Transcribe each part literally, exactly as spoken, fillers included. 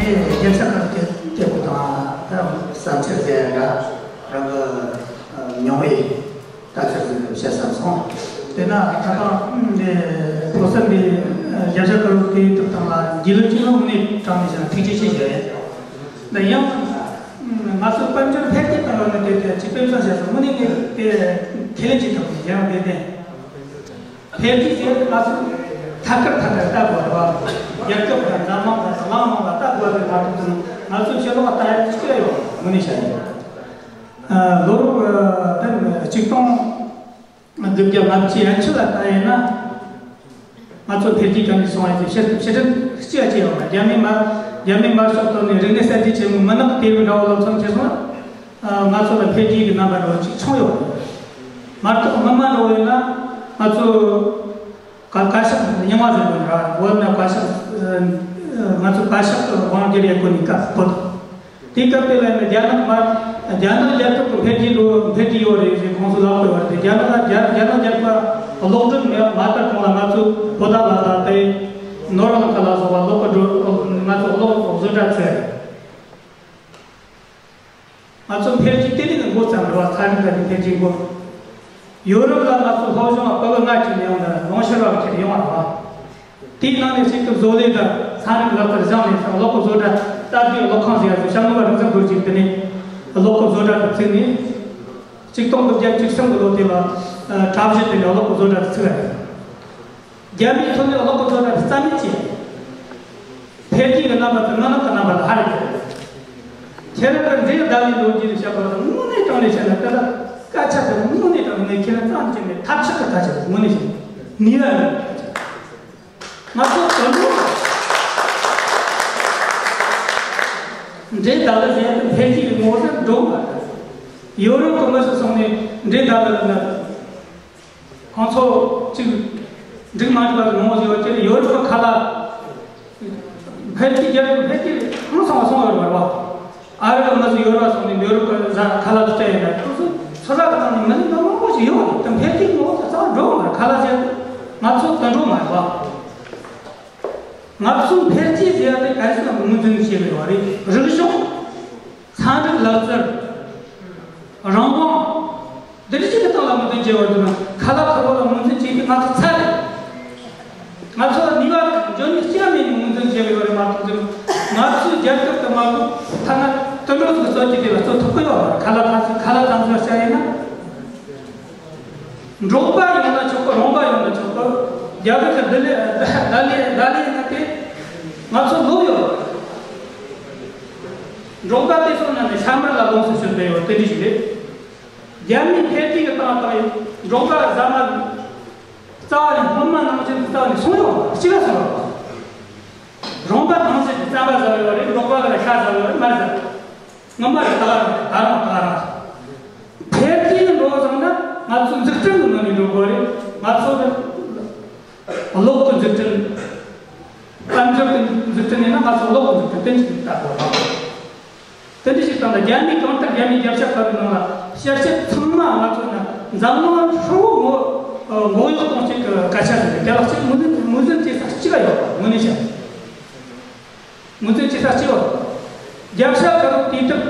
རྒྱལ་ས་ཁག་གི་སྐད་སྐད་གོ་དང་བསམ་འཆར་ཟེར་ཡ་འདྲ་རང་གི་མྱོང་བའི་ལྟ་ཚུལ་ཟིན་བཤད་བསམ་སོང་། དེ་ན་ད་ལྟ་ཕོ་གསར་འདི་རྒྱལ་ས་ཁག་གི་དེའི་ཐུབ་ཐང་ལ་རྒྱུས་ལོན་གྱི་ལོ་ནས་དྲངས་ནས་བཞག་ཐུགས་རྗེ་ཆེ་ཞུ་ཡ་ཡིན། འདི་ཡང་ང་ཚོ་དཔལ་འབྱོར་འཕེལ་རྒྱས་བཏང་བ་ནི་དེ་དེ་ཅི་དཔེ་མཚོན་བྱས་སོང་། དངོས་གནས་ངས་དེ་ཁས་ལེན་བྱེད་ཐུབ་ཡང་དེ་དེ། འཕེལ་རྒྱས་ཟེར་ང་ཚོ་ཐད་ཀར་ཐད་ཀར་ལྟ་དགོས་རེད་བ། རྒྱལ་ཁབ་དང་འཛམ་གླིང་དང་གླིང་ནང་ལ་ལྟ་དགོས་རེད་མ་གཏོགས་ང་ཚོ་ཕྱི་ལོགས་ལ་ལྟ་ཡ་གཅིག་ཡོད་དངོས་གནས་བཤད་ན། ལོ་རབས་དེ་གཅིག་སྟོང་དགུ་བརྒྱ་ལྔ་བཅུའི་ཡན་ཆད་ལ་ལྟ་ཡིན་ན། ང་ཚོ་འཕེལ་རྒྱས་གང་ནས་སོང་བ་ཞེས་བཤད་བཤད་ཁྲིམས་གཅིག་ཡ་གཅིག་ཡོད་པ། རྒྱ་མིའི་དམར་རྒྱ་མིའི་དམར་ཤོག་ཐོག་ནས་རིག་གནས་གསར་བརྗེ་ཆེན་མོའི་མུན་ནག་དུས་རབས་འདྲ་བོ་ལ་མཚོན་ཁྱེར་སོང་ན། ང་ཚོ་ལ་འཕེལ་རྒྱས་ཀྱི་རྣམ་པ་འདྲ་བོ་གཅིག་མཚོན་ཡོད་པ། མ་གཏོགས་སྔོན་མ་འདྲ་བོ་ཡིན་ན་ང་ཚོ་ག་བཀའ་ཤག་རྙིང་བ་ཟེར་དགོས་ན་ར་བོད་ན་བཀའ་ཤག་ང་ཚོ་བཀའ་ཤག་ཏུ་དབང་སྒྱུར་ཡས་གོ་ནི་སྐབས་བོད། དེའི་སྐབས་དེ་ལ་ནི་རྒྱ་ནག་མ་རྒྱ་ནག་རྒྱལ་ཁབ་ཀྱི་འཕེལ་རྒྱས་འགྲོ་འཕེལ་རྒྱས་ཡོད་རེད་ཞེས་ཁོང་ཚོ་ལབ་དགོས་པ་རེད། རྒྱ་ནག་རྒྱ་རྒྱ་ནག་རྒྱལ་ཁབ་གློག་སྒྲོན་མེད་མ་ལྟར་གོང་ལ་ང་ཚོ་བོད་ད་ལ་ད་དེ་ནོར་ལ་ཁ་ལ་སོགས་པ་གློག་གི་འགྲོ་ང་ཚོ་གློག་བཟོ་གྲྭ་ཚོས། ང་ཚོ་འཕེལ་རྒྱས་དེ་ནས་འགོ་བརྩམས་རེད་བ། ཚན་རིག་དང་འཕེལ་རྒྱས་འགོ། ཡོ་རོབ་ལ་ང་ཚོ་སློབ་སྦྱོང་ལ་སྤོ་ལོ་ལྔ་ཁྱེར་ནས་ཡོང་ན་ལུང་ཤུར་བ་ཁྱེར་ཡོང་བ་རེད་བ། དེའི་ནང་ནས་ཞིག་ཏུ་བཟོ་ལས་དང་ཚན་རིག་ལག་རྩལ་སྦྱངས་ནས་གློག་གི་བཟོ་གྲྭ་སྟབས་བདེའི་གློག་ཁང་ཟེར་ཡ་ཞིག་ཤར་ནུབ་རིག་འཛིན་སྒོ་འབྱེད་དེ་ནས་གློག་གི་བཟོ་གྲྭ་དུ་བཙུགས་ནས། གཅིག་སྟོང་དགུ་བརྒྱ་བཅུ་གསུམ་གི་ལོ་དེ་ལ་གྲབས་གཞི་དེ་ནས་གློག་གི་བཟོ་གྲྭ་དུ་བཙུགས་པ་རེད། རྒྱ་མིའི་ཐོག་ནས་གློག་གི་བཟོ་གྲྭ་དུ་རྩ་མེད་བྱས། འཕེལ་རྒྱས་ཀྱི་རྣམ་པ་དེ་སྔ་ནང་གི་རྣམ་པ་ལ་ཧ་ལས་པ་རེད། ཁྱེད་རང་གི་འབྲས་ལྡ་ལའི་ལོ་རྒྱུས་ལ་བཤད་པ་དང་དངོས་གནས་དྲང་ལས་བཤད་ན་དེ་ལ་སྐད་ཆ་དེ་དངོས་གནས་དྲང་གནས་ཁྱེད་རང་རྩ་ནས་བྱས་ནས་ཐབས་ཆག་གི་ཐག་ཆོད་དངོས་གནས་བཤད་ནས་ནུས་ཡ་ཡོད། ང་ཚོ་དོན་དུ་འབྲས་ལྡ་ལ་ཟེར་ཡ་དེ་འཕེལ་རྒྱས་ཀྱི་ངོ་བོ་ཟེར་འགྲོ་མ་ཐུབ། ཡོ་རོབ་ཀྱི་མི་སུ་སོང་ནས་འབྲས་ལྡ་ལ་ལ་ན། ཁོང་ཚོ་གཅིག་འགྲིག་མ་འགྲིག་པ་ངོ་ཟེར་བ་དེ་ཡོ་རོབ་ཁ་ལ་འཕེལ་རྒྱས་རྒྱལ་ཁབ་འཕེལ་རྒྱས་ཧང་སང་བ་སོང་བ་རེད་བ། ཨ་རི་གི་མི་ཚོ་ཡོ་རོབ་སོང་ནས་ཡོ་རོབ་ཀྱི་ཟ་ཁ་ལག་སྤྲད་ཡིན་ན་ཁོ་ཚོ་ཚོད་ལྟ་གི་སྟེང་ནས་མི་ནི་མི་མང་པོ་ཞིག་ཡོད་རེད། དེ་འཕེལ་རྒྱས་ངོ་ཚ་འགྲོ་མ་རེད། ཁ་ལག་ཟེར་ང་ཚོ་དུད་འགྲོ་མ་རེད་བ། ང་ཚོ་འཕེལ་རྒྱས་ཟེར་ཡ་དེ་ག་རེ་ཟེར་ན་ངོས་འཛིན་བྱེད་དགོས་པ་རེད། རིག་གཞུང་། ཚན་རིག་ལག་རྩལ། རང་དབང་། འདི་འདྲ་ཅིག་གི་སྟེང་ལ་ངོས་འཛིན་བྱེད་པར་འདུག་ན་ཁ་ལག་ཁ་པར་ལ་ངོས་འཛིན་བྱེད་ཀྱི་ང་ཚོ་ཚར་རེད། ང་ཚོ་ལ་ནུས་པ་འཇོན་ནུས་ཅི་ཡང་མེད་ནས་ངོས་འཛིན་བྱེད་པ་ཡོད་རེད་མ་གཏོགས་ང་ཚོའི་རྒྱལ་ཁབ་དུ་མ་གཏོགས་ཐ་ན་དུད་འགྲོ་ཚོ་གི་སྲོལ་གྱི་དེ་ལ་གཙོ་ཐུབ་ཀྱི་ཡོད་རེད། ཁ་ལག་ཁ་ཁ་ལག་ཁང་ཚོ་བཤད་ཡིན་ན། འབྲོག་པ་ཡོང་ན་ཆོག་གི། རོང་པ་ཡོང་ན་ཆོག་གི། རྒྱ་གར་གྱི་ལྡི་ལི་ལྡི་ལི་ལྡི་ལི་ཡིན་ན་དེ་ང་ཚོ་ལོབས་ཡོད། འབྲོག་པ་དེ་ཚོ་ན་ནི་ཤ་མར་ལ་ལོངས་སུ་སྤྱོད་པའི་ཡོད་དེ་འདྲ་ཞིག་རེད། རྒྱ་མིའི་འཕེལ་རྒྱས་ཀྱི་སྟངས་དང་འབྲོག་པ་ཟ་མ་རྩ་བ་ནས་སྔོན་མ་ནང་བཞིན་རྩ་བ་ནས་སོང་ཡོད་གཅིག་ལ་སོང་ཡོད། རོང་པ་ནང་བཞིན་རྩམ་པ་ཟ་ཡོད་རེད། འབྲོག་པ་ལ་ཤ་ཟ་ཡོད་རེད། མར་ཟ། ངོ་མ་རེད། ད་ག་རང་རེད། ད་རང་ད་ག་རང་རེད། འཕེལ་རྒྱས་འགྲོ་བ་བཟང་ན་ང་ཚོ་འཛུགས་སྐྲུན་གྱི་ངང་ནས་འགྲོ་དགོས་རེད། ང་ཚོ་གློག་གི་འཛུགས་སྐྲུན། དཔལ་འབྱོར་གྱི་འཛུགས་སྐྲུན་ཡིན་ན་ང་ཚོ་གློག་གི་འཛུགས་སྐྲུན་ཏན་ཏིག་ལྟ་དགོས་རེད། དེ་འདྲ་ཞིག་བཏང་ན་རྒྱ་མི་གང་ལྟར་རྒྱ་མི་རྒྱབ་ཤ་ཁ་བའི་ནང་ལ་ཤར་ཤར་ཚང་མ་ང་ཚོ་ན་འཛམ་གླིང་ཧྲིལ་བོ་ངོ་མགོ་གཡོག་གཏོང་བྱེད་ཀྱི་སྐད་ཆ་རེད། དེ་ལ་གཅིག་ངོས་འཛིན་ངོས་འཛིན་བྱེད་ས་གཅིག་ཡོད་པ་དངོས་གནས་བཤད། ངོས་འཛིན་བྱེད་ས་གཅིག་ཡོད། རྒྱབ་ཤ་ཁ་རུ་དུས་དེབ་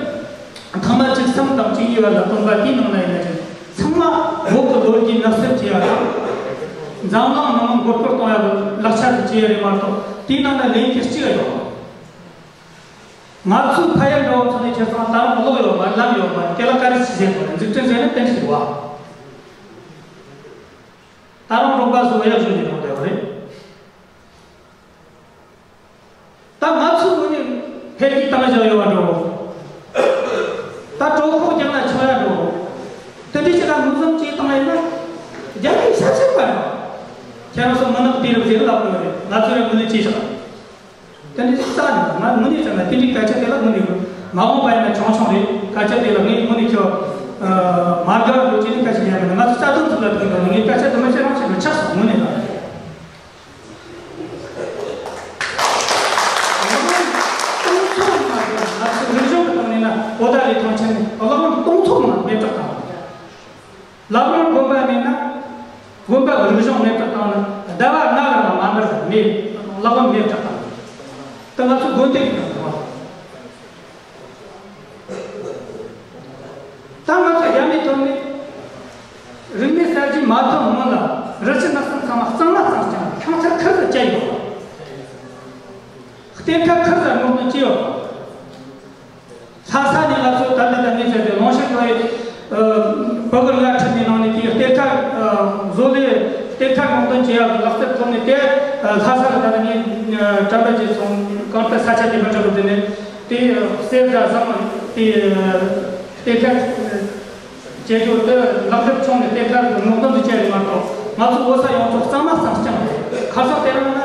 ཐེངས་མ་བཅུ་གསུམ་དང་བཅུ་གཉིས་བར་ལ་བཏོན་པ་དེའི་ནང་ན་ཡིན་ན་ཅིག་ཚང་མ་བོད་ཀྱི་ལོ་རྒྱུས་ནག་སེལ་བྱེད་ཡ་དང་། འཛམ་གླིང་ནང་མགོ་སྐོར་གཏོང་ཡ་གི་ལག་ཆ་དེ་བྱེད་ཡ་རེད་མ་གཏོགས་དེའི་ནང་ན་ལེན་རྒྱུ་གཅིག་ཡོད། ང་ཚོའི་ཕ་ཡུལ་འགྲོ་བ་ཚོ་ནས་ཁྱེད་ཚང་ད་རུང་གློག་ཡོད་མ་རེད། ལམ་ཡོད་མ་རེད། དེ་ལ་ག་རེ་ཞིག་བྱེད་དགོས་རེད། འཛུགས་སྐྲུན་བྱས་ན་ཏན་ཞིག་བ། ད་རུང་རོགས་པ་ཚོ་གཡག་བཞོན་ནས་ཡོང་བསྡད་པ་རེད། ད་ང་ཚོའི་ངོས་ནས་འཕེལ་རྒྱས་བཏང་བཞག་ཡོད་པ་འགྲོ། ད་གྲོད་ཁོག་རྒྱབ་ན་ཆོག་ཡ་འགྲོ། དེ་འདྲ་ཞིག་ལ་ངོས་འཛིན་བྱས་བཏང་ཡིན་ན་རྒྱ་མིའི་ཤ་ཚ་པ་རེད། ཁྱེད་རང་ཚོ་མུན་ནག་དུས་རབས་ཟེར་ལབ་དགོས་རེད། ང་ཚོ་ཡང་ངོས་ལེན་བྱས་ཤག་དེ་འདྲ་ཞིག་རྩ་ནས་ང་ངོས་ལེན་བྱས་ན་དེ་འདྲའི་སྐད་ཆ་དེ་ལ་ངོས་ལེན་དགོས། མ་འོངས་པ་ཡིན་ན་ཆུང་ཆུང་རེད། སྐད་ཆ་དེ་ལ་ངས་ངོས་ལེན་ཁྱོད་མ་དགའ་བ་འགྲོ་ཅི་ནས་སྐད་ཆ་ཡང་མིན་ན་ང་ཚོ་རྩ་དོན་ཐུགས་ལ་དྲན་དགོས། ངས་སྐད་ཆ་དུ་མ་བཤད་རང་བཤད་དུ་ཆགས་སོང་། ངོས་ལེན་དང་། སྟོང་ཚོ་ནང་ང་ཚོ་རིག་གཞུང་གི་སྟེང་ནས་ན་བོད་ཟླ་ལས་ཐང་ཆེན་ནས་གློག་སྒོམ་སྟོང་ཚོ་ནང་མེ་སྲེག་བཏང་། ལ་ལུང་དགོན་པ་ནས་ན་དགོན་པ་གི་རིག་གཞུང་མེ་སྲེག་བཏང་ན་ཟླ་བ་ལྔ་གི་རིང་མ་མར་མེ་གློག་སྒོམ་མེ་སྲེག་བཏང་། ད་ང་ཚོ་དགོན་སྡེ་གི་ནང་དུ་ གཏེར་ཁ་ཁུར་ཟ་སྔོག་འདོན་བྱས་ཡོད། ལྷ་ས་ནས་ང་ཚོ་ད་ལྟ་ད་ངས་བཤད་པའི་ལུང་ཤུར་ཁ་བའི་བོད་གི་ལྔ་ཁྲི་ནས་ནང་ནས་དེའི་གཏེར་ཁ་བཟོ་ལས་གཏེར་ཁ་སྔོག་འདོན་བྱེད་ཡག་གི་ལག་རྩལ་ཐོག་ནས་དེ་ལྷ་ས་ལ་ད་ནི་ངས་དྲན་པ་བརྗེད་སོང་། གང་ལྟར་ས་ཆ་དེ་མི་འདྲ་བ་དེ་ནས་དེ་གསེར་དང་ཟངས་དེ་གཏེར་ཁ་བྱེད་རྒྱུ་དེ་ལག་འདེབས་བྱུང་ནས་གཏེར་ཁ་སྔོག་འདོན་དུ་བྱས་ཡོད་མ་གཏོགས། ང་ཚོ་བོད་ས་ཡོངས་རྫོགས་གཙང་མ་གཙང་རྐྱང་རེད། ཁ་སང་དེ་རིང་ན་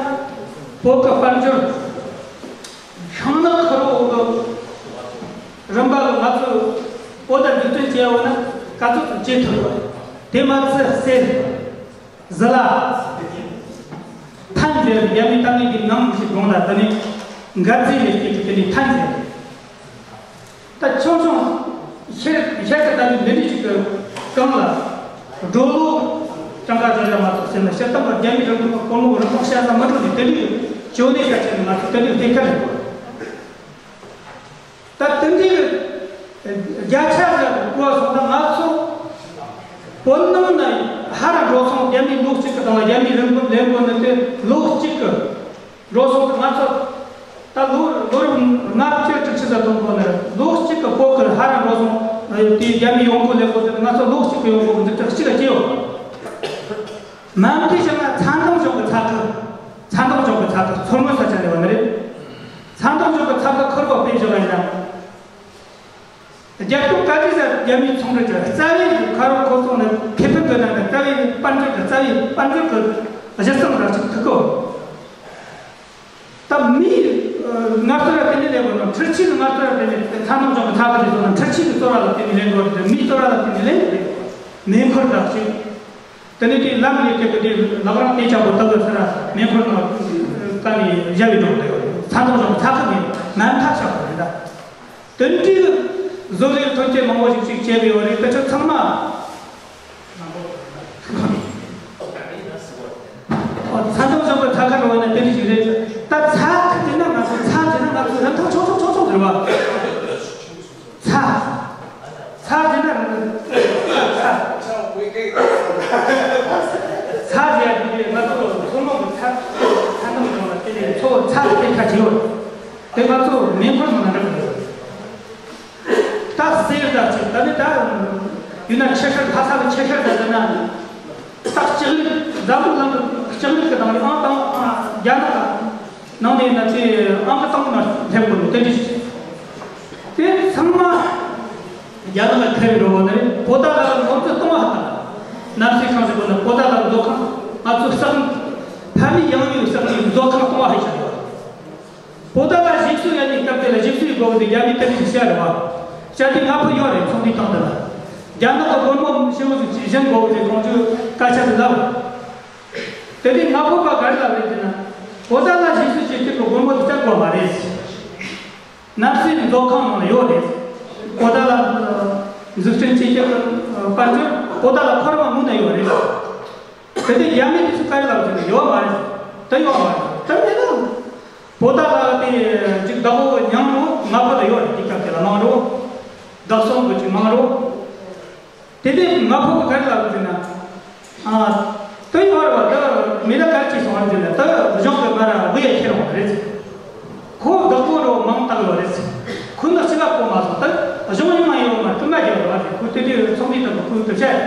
བོད་ཀྱི་དཔལ་འབྱོར་ཤིང་ནགས་ཁ་རོ་འོག་གི་རིམ་པ་ལ་ང་ཚོས་པོ་ཏ་འཛུགས་སྐྲུན་བྱས་ཡོད་ན་ག་ཚོད་ཙམ་བྱེད་ཐུབ་ཡོད། དེ་མ་ཚད་གསེར་ཟི་ལ་ཐན་ཟེར་རྒྱ་མིའི་ཏ་ནི་གི་ནང་ཞིག་དགོངས་ལ་དེ་ནི་འགར་རྫས་ལས་སྐྱེས་ཀྱི་དེ་ནི་ཐན་ཟེར། ད་ཆུང་ཆུང་ཤེལ་ཤེལ་གྱི་ད་ནི་འདི་འདྲ་ཞིག་གི་གང་ལ་སྒྲོ་ལོ་གྲངས་ཀ་རེ་ལ་མ་གཏོགས་ཟེར་ན། སྤྱིར་བཏང་གི་རྒྱ་མིའི་རིན་གོང་སྒོར་མོ་རིན་གོང་བཤད་ས་མི་འགྲོ་ནས་དེ་འདྲའི་ཇོ་ནེ་ས་ཆ་ནས་ང་ཚོ་དེ་འདྲའི་གཏེར་ཁ་རེད། ད་དེ་འདྲའི་བརྒྱ་ཆ་ཟེར་གོ་སོང་ན་ང་ཚོ་བོད་ནང་ན་ཧ་ར་འགྲོ་སོང་། རྒྱ་མིའི་ལོ་གཅིག་གི་དང་རྒྱ་མིའི་རིན་གོང་ལེན་དགོས་ནི་དེ་ལོ་གཅིག་གི་འགྲོ་སོང་དུ་ང་ཚོ་ད་ལོ་ལོ་རིམ་ལྔ་བཅུ་དྲུག་ཅུ་ཟེར་དུ་འགོ་ནས་ལོ་གཅིག་གི་བོད་ཀྱི་ཧ་ར་འགྲོ་སོང་། དེའི་རྒྱ་མིའི་ཡོང་སྒོ་ལེན་དགོས་དེ་ང་ཚོ་ལོ་གཅིག་གི་ཡོང་སྒོ་གི་འཛུགས་སྐྲུན་གཅིག་ལ་སྐྱེལ་ཡོད། མ་མཐའི་བྱས་ན་ཚྭ་འདམ་གཞུང་གི་ཚྭ་ཁུ། ཚྭ་འདམ་གཞུང་གི་ཚྭ་ཁུ་མཚོ་སྔོན་ས་ཆ་ནས་བ་ནི་རེད། ཚྭ་འདམ་གཞུང་གི་ཚྭ་ཁུ་ཁུར་བ་སྤེལ་བཞག་ཡིན་ན། རྒྱལ་ཁབ་ག་དུས་ས་རྒྱ་མིའི་ཚོང་འབྲེལ་གྱི་རྩ་བའི་ཁ་རོག་ཁོ་ཚོ་ནི་ཁེ་ཕན་དོན་ན་རྩ་བའི་དཔལ་འབྱོར་གྱི་རྩ་བའི་དཔལ་འབྱོར་གྱི་གཞི་རྩ་རང་ཅིག་ཐུག་གོ། ད་མིའི་ངལ་རྩོལ་ར་དེ་ནས་ལས་དགོས་ན་འཕྲུལ་ཆས་ཀྱི་ངལ་རྩོལ་ར་དེ་ནས་ཚྭ་འདམ་གཞུང་གི་ཚྭ་ཁུ་དེ་ཚོ་ན་འཕྲུལ་ཆས་ཀྱི་གཙོ་བོ་ལ་དེ་ནས་ལེན་དགོས་རེད། མིའི་གཙོ་བོ་ལ་དེ་ནས་ལེན་དགོས་རེད། མེ་འཁོར་དང་གཅིག་དེ་ནས་དེ་ལམ་ལས་ཀྱི་དེ་ལག་རང་དེ་ཆག་པོ་ལྟ་བུ་ཚ་ར་མེ་འཁོར་ནང་ཀ་ནས་བཞག་པའི་གྲོགས་དེ་ཚྭ་འདམ་གཞུང་ཚྭ་ཁུ་ནས་མ་མཐའ་ཆག་པ་རེད་ད། དེ་འདྲའི་བཟོ་ལས་ཐོན་སྐྱེད་མང་པོ་ཞིག་ཅིག་བྱས་པའི་འོག་ནས་དེ་ཚོ་ཚང་མ། ཚྭ་འདམ་གཞུང་གི་ཚྭ་ཁུ་འགྲོ་བ་ན་དེ་འདྲ་ཞིག་རེད། ད་ཚྭ་ཁུ་དེ་ན་ང་ཚོ་ཚྭ་དེ་ན་ང་ཚོ་རིན་ཐང་ཆུང་ཆུང་ཆུང་ཆུང་ཟེར་བ། ཚྭ། ཚྭ་དེ་ན་ཚྭ། ཚྭ་ཟེར་ཡ་དེ་ང་ཚོ་མཚོ་སྔོན་གྱི་ཚྭ། ཚྭ་འདམ་གཞུང་ལ་དེ་ནས་མཚོ་ཚྭ་དེ་ཁ་ཅིག་ཡོད། དེ་ང་ཚོ་མེ་འཁོར་ནང་འགྲོ་གི་ཡོད། ད་གསེར་དང་གཅིག་ད་ནི་ད་ཡིན་ན་ཆུ་ཤུར་ལྷ་ས་གི་ཆུ་ཤུར་ད་ཟེར་ན་ད་ལྕགས་རིགས་འཛམ་བུ་གླིང་གི་ལྕགས་རིགས་ཀྱི་ནང་ནས་ཨང་དང་རྒྱ་ནག་ནང་ནས་ན་དེ་ཨང་ཀི་དང་ན་སླེབས་དགོས་ནོ་དེ་འདྲ་ཞིག་དེ་ཚང་མ་རྒྱ་ནག་ལ་ཁེལ་འགྲོ་བ་ནི་རེད། པོ་ཏ་ལ་ལ་ལོ་ཚོད་གཏོང་བ་ཧ་ད་ནམ་སའི་ཁང་ཞིག་དགོས་ན་པོ་ཏ་ལ་ལ་མཛོད་ཁང་ང་ཚོ་ས་ཁང་ཕ་མེས་ཡང་མེས་ས་ཁང་མཛོད་ཁང་གཏོང་བ་ཧ་ཤ་ཡོད། པོ་ཏ་ལ་ཞིག་གསོ་ཡ་ནི་སྐབས་དེ་ལ་ཞིག་གསོ་ཡི་སྒོ་དེ་རྒྱ་མི་ཏན་ཞིག་བཤད་རེད་བ། བཤད་དེ་ང་ཕོ་ཡོད་རེད་ཚོང་དུས་སྟངས་དེ་ལ། རྒྱ་ནག་གི་སྒོར་མོ་ཞེ་བོ་ཞིག་གཞན་སྒོ་དེ་གོང་ཆུ་སྐད་ཆ་དེ་ལབ། དེ་དུས་ང་ཕོ་པ་ག་རེ་ལབ་རེད་ཟེར་ན། པོ་ཏ་ལ་ཞིག་གསོ་བྱེད་དུས་ཀྱི་སྒོར་མོ་དེ་སྤྲད་དགོས་མ་རེད། ནམ་སའི་མཛོད་ཁང་ནང་ལ་ཡོད་རེད། པོ་ཏ་ལ་འཛུགས་སྐྲུན་བྱེད་ཀྱི་དཔལ་འབྱོར་པོ་ཏ་ལ་ཁོ་རང་ངོས་ནས་ཡོད་རེད། དེ་དུས་རྒྱ་མི་དེ་ཚོ་ག་རེ་ལབ་ཟེར་ན་ཡོད་མ་རེད། ད་ཡོད་མ་རེད། ད་མེད་ན། པོ་ཏ་ལ་དེ་ཅིག་བདག་པོ་ཉང་རུ་ང་ཕོ་ལ་ཡོད་རེད། དེ་སྐབས་དེ་ལ་མང་རུ་བདག་སོང་གི་ཅིག་མང་རུ། དེ་དུས་ང་ཕོ་གི་ག་རེ་ལབ་ཟེར་ན། ཨ། ད་ཡོད་རེད་བ། ད་མི་ད་ག་རེ་བྱས་སོང་བ་ཟེར་ན་ད་གཞུང་གི་ང་ར་དབུ་ཡ་ཁྱེར་འོང་རེད། ཁོ་བདག་པོ་རུ་མང་བཏང་ཡོད་རེད། ཁོ་ནི་ཅི་ལ་གོ་མ་སོང་། ད་གཞུང་ཡོང་ང་ཡོད་མ་ཐུབ་མ་རྒྱབ་རེད་བ། ཁོ་དེ་དུས་ཚོགས་མི་དང་ཁོ་དུ་བཤད།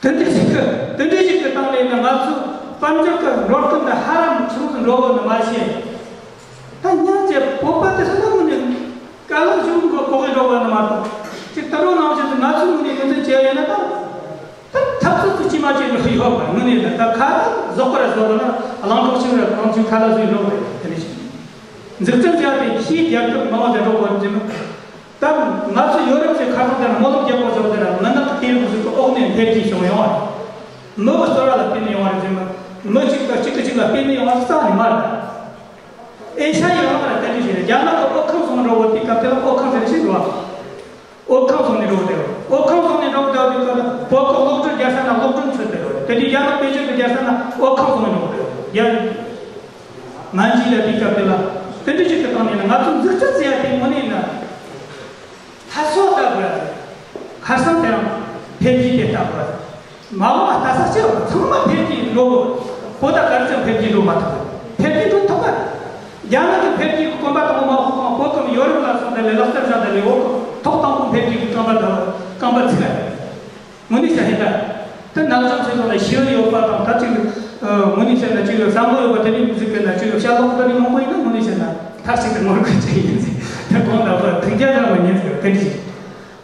དེ་འདྲ་ཞིག་གི་དེ་འདྲ་ཞིག་གི་སྟེང་ནས་ནི་ང་ཚོ་དཔལ་འབྱོར་གྱི་འགྲོ་སྟངས་འདི་ཧ་ལམ་ཆུང་དུ་འགྲོ་བོ་ནི་མ་ཤེས། ད་ཉག་ཅེ་བོད་པ་དེ་ཚོ་ནི་དངོས་ནས་དཀའ་ལས་ཞུ་གི་གོ་གི་འགྲོ་བོ་ནི་མ་གཏོགས་ཅིག་ད་རུང་ནང་བཞིན་དུ་ང་ཚོའི་ངོས་ནས་མི་འདུག་བྱས་ཡོད་ན་ད་ད་འཐབ་རྩོད་དུ་ཅི་མ་བྱེད་འགྲོ་ཡོད་པ་དངོས་གནས་ད་ད་ཁ་ད་བཟོ་གི་ར་བཟོ་གི་ན་གླང་གྲོགས་ཆེན་ར་གང་ཆུང་ཁ་ལ་བཟོས་འགྲོ་བ་རེད། དེ་འདྲ་ཞིག་འཛུགས་སྐྲུན་བྱས་ཏེ་ཕྱིའི་རྒྱལ་ཁབ་མང་བ་དེ་འགྲོ་བོ་ནི་ཅི་ནི། ད་ང་ཚོ་ཡོ་རོབ་ཀྱི་ཁ་ཐོག་དེར་སྨོན་ལམ་རྒྱག་དགོས་བྱུང་དེར་མི་ནག་གི་དུས་རབས་ཤིག་གི་འོག་ནས་འཕེལ་རྒྱས་བྱུང་ཡོང་བ་རེད། མི་གི་གསོལ་བ་ལ་བརྟེན་ནས་ཡོང་བ་རེད་ཟེར་མ། མི་གཅིག་དང་གཅིག་གིས་གཅིག་ལ་བརྟེན་ནས་ཡོང་བ་རྩ་ནས་མ་རེད། ཨེ་ཤ་ཡའི་ལམ་ལ་བརྟེན་ནས་ཞིག་རེད། རྒྱ་ནག་གི་དབུལ་ཁང་བཟུང་འགྲོ་བོ་དེའི་སྐབས་དེ་ལ་དབུལ་ཁང་ཟེར་ཞིག་འགྲོ་བ། དབུལ་ཁང་བཟུང་ནས་འགྲོ་བོ་དེ་དབུལ་ཁང་བཟུང་ནས་འགྲོ་བོ་དེ་དེའི་སྐབས་ལ་བོད་ཀྱི་གློག་སྒྲོན་རྒྱག་ས་ན་གློག་སྒྲོན་ཚོད་དེ་རེད། དེ་དུས་རྒྱ་ནག་པེ་ཅིན་དུ་རྒྱག་ས་ན་དབུལ་ཁང་བཟུང་ནས་འགྲོ་བོ་དེ་རེད། ང་འཇིག་ལ་དེའི་སྐབས་དེ་ལ་དེ་འདྲ་ཞིག་གི་སྟེང་ནས་ང་ཚོ་འཛུགས་སྐྲུན་ཟེར་ཡ་དེ་དངོས་གནས་ན་ལྷ་སོ་ལྟ་དགོས་ཡ། ཁ་སང་དེ་རིང་འཕེལ་རྒྱས་དེ་ལྟ་དགོས་ཡ། མ་འོངས་པ་ལྟ་ས་ཆེ་བ་ཚང་མ་འཕེལ་རྒྱས་འགྲོ་དགོས། པོ་ཏ་ག་རེ་ཚོ་འཕེལ་རྒྱས་འགྲོ་མ་ཐུབ། འཕེལ་རྒྱས་ རྒྱ་ནག་གི་འཕེལ་རྒྱས་ཀྱི་གོམ་པ་དང་པོ་མ་ཕོག་གོང་བོད་ཁམས་ཡོ་རོབ་ལ་སོང་ནས་ལས་ལག་རྩལ་སྦྱངས་ཏེ་ལས་བོད་ཁམས་ཐོག་དང་པོ་འཕེལ་རྒྱས་ཀྱི་རྐང་པ་དང་རྐང་པ་ཚུགས། དངོས་གནས་བཤད་ཡིན་ད། དེ་ནག་ཅོག་ཚོས་ཚོགས་ལ་ཤེས་ཡོན་ཡོད་པ་དང་ད་ཅིག་དངོས་གནས་བཤད་ན་ཅིག་བསམ་བློ་ཡོད་པ་དེ་འདྲའི་མི་ཟིག་གི་ན་ཅིག་བཤད་ལོག་དེ་འདྲའི་མང་པོ་ཡིན་ན་དངོས་གནས་བཤད་ན་མཐར་ཕྱིན་དུ་ངོ་རྒོལ་བྱེད་ཡིན་ཟིག་དེ་གོང་དུ་བར་ཐུགས་རྒྱལ་རང་ལ་ཉན་ཟིག་དེ་འདྲ་ཞིག་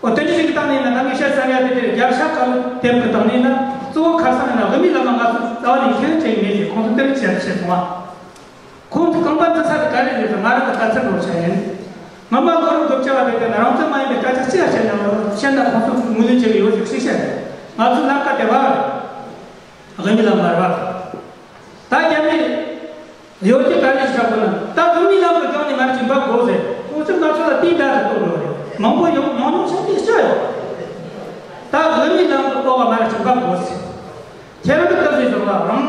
ཨོ་དེ་འདྲ་ཞིག་གི་སྟེང་ནས་ཡིན་ན་ད་ངས་བཤད་ས་ཡ་དེ་དེ་རྒྱབ་ཤ་དཀར་པོ་དེབ་ཀྱི་སྟེང་ནས་ཡིན་ན་གཙོ་བོ་ཁ་སང་ཡིན་ན་དབུ་མའི་ལམ་ལ་ང་ཚོ་རྩ་བ་ནས་ཤེས་ཡོན་ཅན་མེད་ཟིག་ཁོང་ཚོ་དེ་འདྲ་བཤད་བཤད་སོང་བ། ཁོང་ཚོ་རྐང་པ་འཛུལ་ས་དེ་ག་རེ་རེད་ཟེར་ང་རང་གི་ལྟ་ཚུལ་ལོ་བྱ་ཡིན། སྔོན་མ་ལོ་རབས་དགུ་བཅུ་བ་དེ་དེ་ན་རང་བཙན་མ་ཡིན་པའི་སྐད་ཆ་ཅི་ཡང་བཤད་ན་བཤད་ན་ཁོང་ཚོ་ངོས་ལེན་བྱེད་ཀྱི་ཡོད་ཟེར་ཞིག་བཤད་རེད། ང་ཚོ་ལམ་ཁ་དེ་བར་དབུ་མའི་ལམ་བར་བ། ད་རྒྱ་མི་ཡོད་ཀྱི་ག་རེ་ཞིག་ཆགས་པ་ན་ད་དབུ་མའི་ལམ་གྱི་སྒང་ནས་ང་ཚོ་འབབ་དགོས་ཟེར་ཁོང་ཚོས་ང་ཚོ་ལ་དེའི་བརྡ་དེ་གཏོང་དགོས་རེད། མང་པོ་ཡོང་ཉུང་ཉུང་ཆ་ནས་སྐྱོ་ཡོད། ད་དབུ་མའི་ལམ་གྱི་སྤོབས་པ་ང་ཚོ་འབབ་དགོས་ཟེར། ཁྱེད་རང་གི་སྐབས་སུ་བཟུང་བ་རང་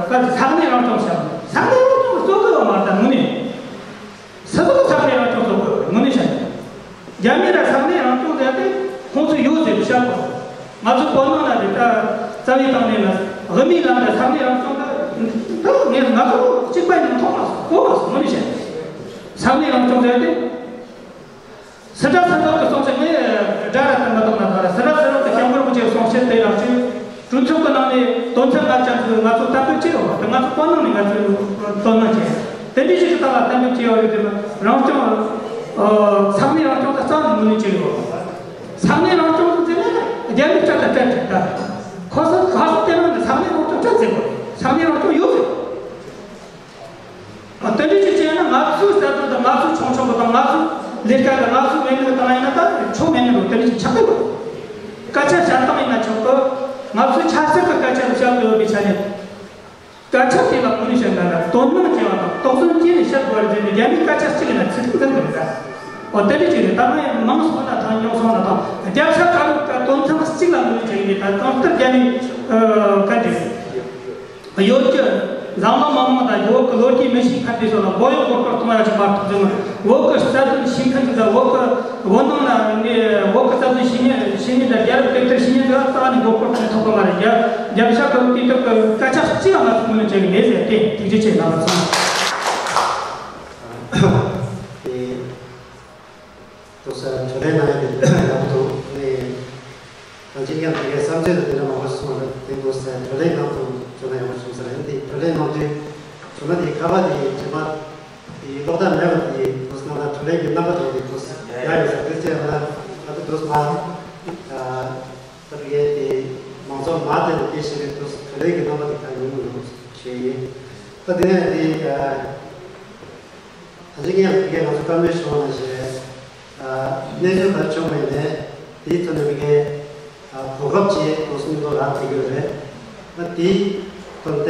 སྐབས་ས་གནས་རང་སྐྱོང་བྱ་དགོས། ས་གནས་རང་སྐྱོང་གཙོ་བོ་ཡོད་མ་རེད་ད་དངོས་གནས། སུ་ཚོགས་ས་གནས་རང་སྐྱོང་གཙོ་བོ་ཡོད་དངོས་གནས་བཤད་ན། རྒྱ་མི་ལ་ས་གནས་རང་སྐྱོང་ཟེར་ཏེ་ཁོང་ཚོས་ཡོད་ཟེར་བཤད་དགོས། ང་ཚོ་བོད་ནང་ལ་དེ་ལྟ་རྩ་བའི་སྟེང་ནས་ལ་དབུ་མའི་ལམ་ལ་ས་གནས་རང་སྐྱོང་ད་ད་ངས་ང་ཚོ་གཅིག་པ་ཡང་མཐོང་མ་སོང་གོ་མ་སོང་དངོས་གནས་བཤད་ན། ས་གནས་རང་སྐྱོང་ཟེར་ཏེ། སི་ཏྲ་སི་ཏྲ་གི་གསུང་བཤད་ངས་དགྲ་ར་དམ་པ་དང་ན་ཐ་ར་སི་ཏྲ་སི་ཏྲ་གི་སྐྱབས་མགོན་རིན་པོ་ཆེའི་གསུང་བཤད་དེ་ཡང་ཅིག་གྲོས་ཚོགས་ཀྱི་ནང་ནས་དོན་ཚན་ལྔ་ཅན་ཚོས་ང་ཚོ་ལྟ་སྐུལ་བྱེད་ཡོད་པ་དང་ང་ཚོ་བོད་ནང་ནས་ང་ཚོས་དོ་སྣང་བྱེད་དེ་འདྲའི་ཞིག་གི་སྟེང་ལ་གཏན་འབེབས་བྱས་ཡོད་རེད་དེ་རང་སྐྱོང་ས་གནས་རང་སྐྱོང་དང་རྩ་ནས་ངོས་ལེན་བྱེད་ཡོད་པ་ས་གནས་རང་སྐྱོང་དུ་བརྩིས་ན་རྒྱ་མིས་སྤྲད་དང་སྤྲད་ཅིག་ད་ཁོ་ས་ག་ས་བལྟས་ན་ས་གནས་རང་སྐྱོང་སྤྲད་ཟེར་དགོས་ས་གནས་རང་སྐྱོང་ཡོད་ཟེར། དེ་འདྲ་ཅིག་བྱས་ན་ང་ཚོའི་གསར་གཏོད་དང་ང་ཚོའི་ཆུང་ཆུང་གི་དང་ང་ཚོའི་ལས་ཀ་དང་ང་ཚོའི་མི་ནུས་དང་ཡིན་ན་ད་ཆོ་མི་ནུས་རུ་དེ་འདྲ་ཅིག་ཆགས་ཀྱི་ཡོད། སྐད་ཆ་བཤད་སྟངས་ཡིན་ན་ཆོག་གི། ང་ཚོའི་ཆབ་སྲིད་ཀྱི་སྐད་ཆ་རུ་བཤད་དགོས་ཡོད་པའི་ཆ་ནས། སྐད་ཆ་དེ་ལ་དངོས་གནས་བཤད་ན་ན་དོ་སྣང་བྱས་པ་དང་དོགས་ཟོན་བྱས་ནས་བཤད་དགོས་རེད་ཟེར་ནས་རྒྱ་མིའི་སྐད་ཆ་གཅིག་ཡིན་ན་ཚིག་ཐུང་ཙམ་རེད་ད། འོ་དེ་འདྲ་ཅིག་རེད་ད་ང་ཡང་མང་སོང་ན་ཐང་ཉུང་སོང་ན་ཐང་རྒྱབ་ཤ་དཀར་པོ་དང་དོན་ཚན་གཅིག་ལ་དངོས་གནས་བྱས་ཡིན་ད་གང་ལྟར་རྒྱ་མིའི་སྐད་འདི། ཡོད་ཀྱི། འཛམ་གླིང་མི་མང་དང་བོད་ཀྱི་ལོ་རྒྱུས་མི་ཤེས་མཁན་དེ་ཚོ་ལ་བོད་ཡིག་གོ་སྐབས་གཏོང་ཡ་ཅིག་མ་གཏོགས་ཚོད་མ་རེད། བོད་ཀྱི་རྩ་དོན་ཤེས་མཁན་ཅིག་དང་བོད་ཀྱི་བོད་ནང་ལ་ནི་བོད་ཀྱི་རྩ་དོན་ཤེས་མཁན་ཤེས་མཁན་དང་རྒྱལ་རབས་དེབ་ཐེར་ཤེས་མཁན་འདི་རྩ་བ་ནས་གོ་སྐབས་གཏོང་ཐུབ་པ་མ་རེད། རྒྱ་རྒྱབ་ཤ་དཀར་པོ་དེ་དག་གི་སྐད་ཆ་གཅིག་ཡང་ང་ཚོ་ངོས་ལེན་བྱེད་གི་མེད་ཟེར་ཏེ་ཐུགས་རྗེ་ཆེ་གནང་བ་སོང་། དེ། འདུག་ཟེར་གྲོས་ལས་གནང་ཡ་དེ་ཡག་པོ་འདུག་ནས། ད་ཅིག་ཀྱང་དེ་གའི་བསམ་ཚུལ་དང་དེ་འདྲ་མང་པོ་གསུངས་པ་དེ་འདུག་ཟེར་གྲོས་ལས་གནང་དུ་བྱུང་ན་ཡག་པོ་བྱུང་ཟེར་ཡིན་དེ་གྲོས་ལས་གནང་དུས་བྱུང་ན་དེ་ཁ་པར་དེ་རྗེས་མ་དེ་ཀློག་ཐབས་མེད་པ་དེ་འདུག་ཟེར་ན་ད་གྲོས་ལས་ཀྱི་རྣམ་པ་དང་དེ་འདུག་ཟེར་ཡག་ཡོད་ཟེར་དུས་ཚེ་ཡང་ན་ད་དེ་འདུག་ཟེར་མ་ད་དེ་གའི་དེ་མང་ཚོགས་མ་དེ་ལ་དེ་བྱེད་པའི་འདུག་ཟེར་གྲོས་ལས་ཀྱི་རྣམ་པ་དེ་ད་ཡོང་གི་འདུག་ཞེས་ཡིན། ད་དེ་ནས་དེ། ད་ཅི་ངས་ཕ་གིར་ང་ཚོ་བཀའ་མོལ་ཞུ་བ་ནང་བཞིན། གནས་ཚུལ་ག་རེ་བྱུང་བ་ཡིན་ནའི་དེའི་ཐོག་ནས་ཕ་གིར་གོ་སྐབས་ཀྱི་འདུག་སེ་མཉམ་དུ་རག་ཐུབ་ཀྱི་ཡོད་རེད། ད་དེའི་ཐོག་ནས་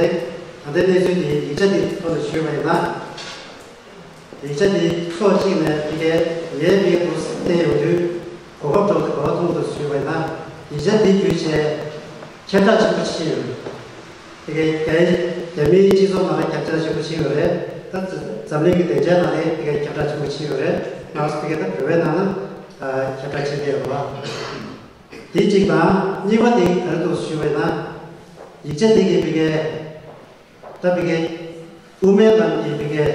ད་ལྟའི་གནས་ཚུལ་དེ་ཡིག་ཆ་དེའི་ཐོག་ནས་ཞུས་པ་ཡིན་ན། ཡིག་ཆ་དེ་ཕྱོགས་གཅིག་ནས་ཕ་གིར་ངས་ཕ་གིར་འདུག་སེ་བལྟས་ཡོང་དུས་གོ་སྐབས་འདྲ་བོ་དེ་ག་པར་མཐོང་འདུག་ཞུས་པ་ཡིན་ན་ཡིག་ཆ་དེ་བརྒྱུད་བྱས་ཁྱབ་བསྒྲགས་ཆེན་པོ་ཕྱིན་ཡོད་རེད། དེ་གའི་རྒྱ་རྒྱ་མིའི་སྤྱི་ཚོགས་ནང་ལ་ཁྱབ་བསྒྲགས་ཆེན་པོ་ཕྱིན་ཡོད་རེད། ད་འཛམ་གླིང་གི་སྡིངས་ཆའི་ནང་ལ་དེ་གའི་ཁྱབ་བསྒྲགས་ཆེན་པོ་ཕྱིན་ཡོད་རེད། ང་ཚོ་དེ་གའི་ད་བོད་པའི་ནང་ན་ཁྱབ་བསྒྲགས་ཕྱིན་བསྡད་ཡོད་རེད་བ། དེ་གཅིག་དང་གཉིས་པ་དེ་ག་རེ་འདུག་ཞུས་པ་ཡིན་ན། ཡིག་ཆ་དེ་གའི་ཕ་གིའི་ད་ཕ་གིའི་དབུ་མའི་ལམ་གྱི་ཕ་གིའི།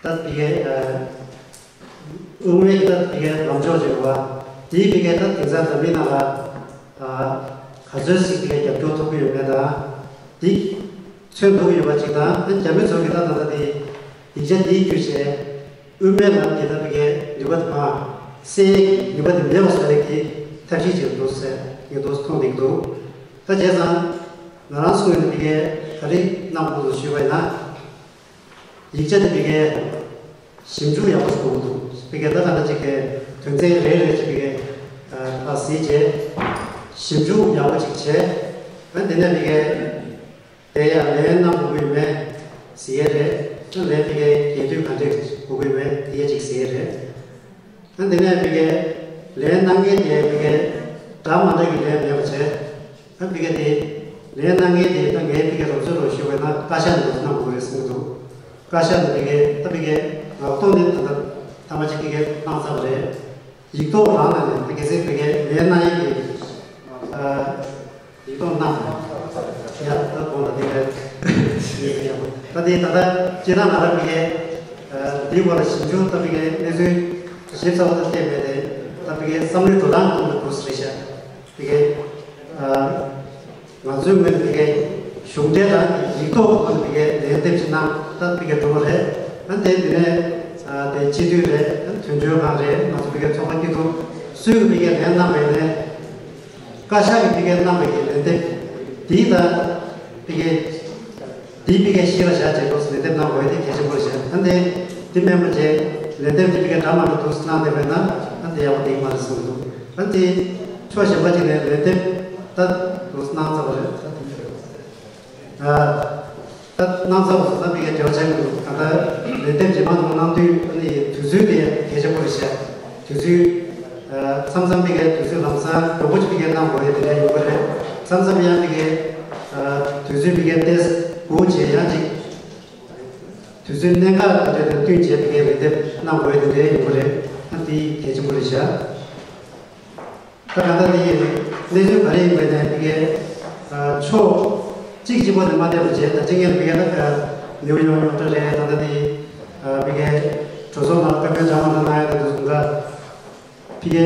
ད་ཕ་གིའི་དབུ་མའི་ད་ཕ་གིའི་ལམ་ཕྱོགས་ཅིག་ཡོད་པ། དེའི་ཕ་གིའི་ད་དེང་སང་འཛམ་གླིང་ནང་ལ་ག་ཚོད་ཅིག་ཕ་གིའི་རྒྱབ་སྐྱོར་ཐོབ་ཀྱི་ཡོད་མེད་དང་། དེ་མཚོན་ཐུབ་ཀྱི་ཡོད་པ་ཅིག་དང་། རྒྱ་མི་ཚོ་གིས་ད་ད་ལྟ་དེ་ཡིག་ཆ་དེའི་བརྒྱུད་བྱས་དབུ་མའི་ལམ་གྱི་ད་ཕ་གིའི་ནུས་པ་དེ་མ་སེལ་ཡས་ཀྱི་ནུས་པ་དེ་མེད་པ་བཟོ་ཡས་ཀྱི་ཐབས་ཤེས་ཅིག་འདུག་ཟེར་ངས་འདུག་མཐོང་བསྡད་ཀྱི་འདུག་ད་བྱས་ཙང་ང་རང་ཚོ་ཡིན་ན་ཕ་གིའི་ག་རེ་གནང་དགོས་འདུག་ཞུས་པ་ཡིན་ན། ཡིག་ཆ་དེ་ཕ་གིའི་ཞིབ་འཇུག་ཡག་པོ་ཞིག་གནང་གི་འདུག་ཕ་གིའི་ད་ད་ལྟ་ཅིག་གི་དོན་ཚན་རེ་རེ་ཅིག་ཕ་གིའི་ལ་གཟིགས་བྱས། ཞིབ་འཇུག་ཡག་པོ་ཅིག་བྱས། ཨ་དེ་ནས་ཕ་གིའི་དེ་ཡང་ལན་གནང་དགོས་ཀྱི་ཡོད་མེད་གཟིགས་ཡས་རེད། ཨ་ལན་ཕ་གིའི་རྒྱས་བསྡུས་ག་འདྲས་དགོས་ཀྱི་ཡོད་མེད་དེ་ཡས་ཅིག་གཟིགས་ཡས་རེད། ཨ་དེ་ནས་ཕ་གིའི་ལན་གནང་མཁན་དེ་ཕ་གིའི་འདྲ་མ་འདྲ་གི་ལན་མེད་པ་བྱས། ད་ཕ་གི་དེ་ལན་གནང་མཁན་དེ་ད་ངས་ཕ་གི་རོབ་ཚོད་རོབ་ཞུས་པ་ན་བཀའ་ཤག་ནས་རོབ་གནང་དགོས་རེད་གསུངས་འདུག་བཀའ་ཤག་ནས་ཕ་གི་ད་ཕ་གི་ངག་ཐོག་ནས་ད་ལྟ་ཐ་མ་གཅིག་ཕ་གི་གནང་ཚར་བ་རེད། ཡིག་ཐོག་རང་ལ་ནས་ད་གལ་སྲིད་ཕ་གི་ལན་གནང་ཡས་ཀྱི་ཡིག་ཐོག་གནང་ཡ་ད་དགོངས་ལ་དེ་རེད། ད་དེ་ད་ལྟ་སྤྱིར་བཏང་ང་རང་ཕ་གིའི་འདིའི་སྐོར་ལ་ཞིབ་འཇུག་ད་ཕ་གིའི་གནས་ཚུལ་ཞིབ་ཚགས་པོ་ད་བལྟས་མེད་དེ། ད་ཕ་གིའི་བསམ་བློའི་འགྲོ་སྟངས་སྟོང་དུ་འགྲོ་ས་རེད་ཤག་ཕ་གིའི་ང་ཚོའི་ངོས་ནས་ཕ་གིའི་གཞུང་འབྲེལ་དང་ཡིག་ཐོག་ཐོག་ནས་ཕ་གིའི་ལན་འདེབས་ཤིག་གནང་ད་ཕ་གིའི་འགྲོ་བ་རེད། ཨ་དེ་དེ་ནས་དེ་སྤྱི་འཐུས་རེད། དོན་གཅོད་ཁང་རེད། ང་ཚོ་ཕ་གིའི་ཚོགས་པ་སྐྱིད་སྡུག་སུས་ཕ་གིའི་ལན་གནང་བའི་ནས། བཀའ་ཤག་གིས་ཕ་གིར་གནང་བའི་ལན་འདེབས་འདི་དང་ཕ་གིར་འདི་ཕ་གིར་གཞི་ལ་བཞག་བྱས་འདུག་ལན་འདེབས་གནང་དགོས་དེ་གལ་ཆེན་པོ་རེད་ཤག་ཨ་ནི་འདི་མིན་པ་བྱས་ལན་འདེབས་འདི་ཕ་གིར་འདྲ་མི་འདྲ་འདུག་གནང་བསྡད་པས་ན་ཨ་ནི་འདི་ཡག་པོ་འདུག་མ་རེད་གསུངས་འདུག་ཨ་ནི་འདི་ཕྱོགས་གཞན་པ་ཅིག་ནས་ལན་འདེབས་ད་འདུག་གནང་ཚར་བ་རེད། ད་འདི་འདྲ་རེད། ད་གནང་ཚར་བ་སོང་ཙང་ཕ་གིར་འབྲེལ་བ་བྱ་དགོས་འདུག་ད་ལྟ་ལན་འདེབས་རྗེས་མ་དང་གནང་དུས་ཨ་ནི་དུས་ཚོད་དེ་གལ་ཆེན་པོ་རེད་ཤག་དུས་ཚོད་མཚམས་མཚམས་ཕ་གིར་དུས་ཚོད་ལམ་སང་མགྱོགས་པོ་ཅིག་ཕ་གིར་གནང་དགོས་ཡ་དེ་འདྲ་ཡོང་གི་རེད། མཚམས་མཚམས་ཡང་ཕ་གིར་དུས་ཚོད་ཕ་གིར་ཏོག་ཙམ་འགོར་བྱས་ཡང་ཅིག་དུས་ཚོད་གནད་འགག་དེ་འདྲ་དང་བསྟུན་བྱས་ཕ་གིར་ལན་འདེབས་གནང་དགོས་ཡ་དེ་འདྲ་ཡོང་གི་རེད། ཨ་འདི་གལ་ཆེན་པོ་རེད་ཤག་ད་ག་ད་དེ་ཡིན། གནས་ཚུལ་ག་རེ་ཡིན་པའི་ནས་ཕ་གིའི་ཕྱོགས་གཅིག་གཅིག་པོ་ནས་མ་བལྟས་པ་བྱས། ད་ཅི་ངས་ཕ་གིའི་ད་ནིའུ་ཡོག་རྙོག་དྲ་རེད། ད་ལྟ་དེ་ཕ་གིའི་གྲོས་ཚོགས་ནང་བཀའ་མོལ་འདྲ་མི་འདྲ་གནང་ཡ་དེ་འདུག་སོང་ཙང་ཕ་གིའི་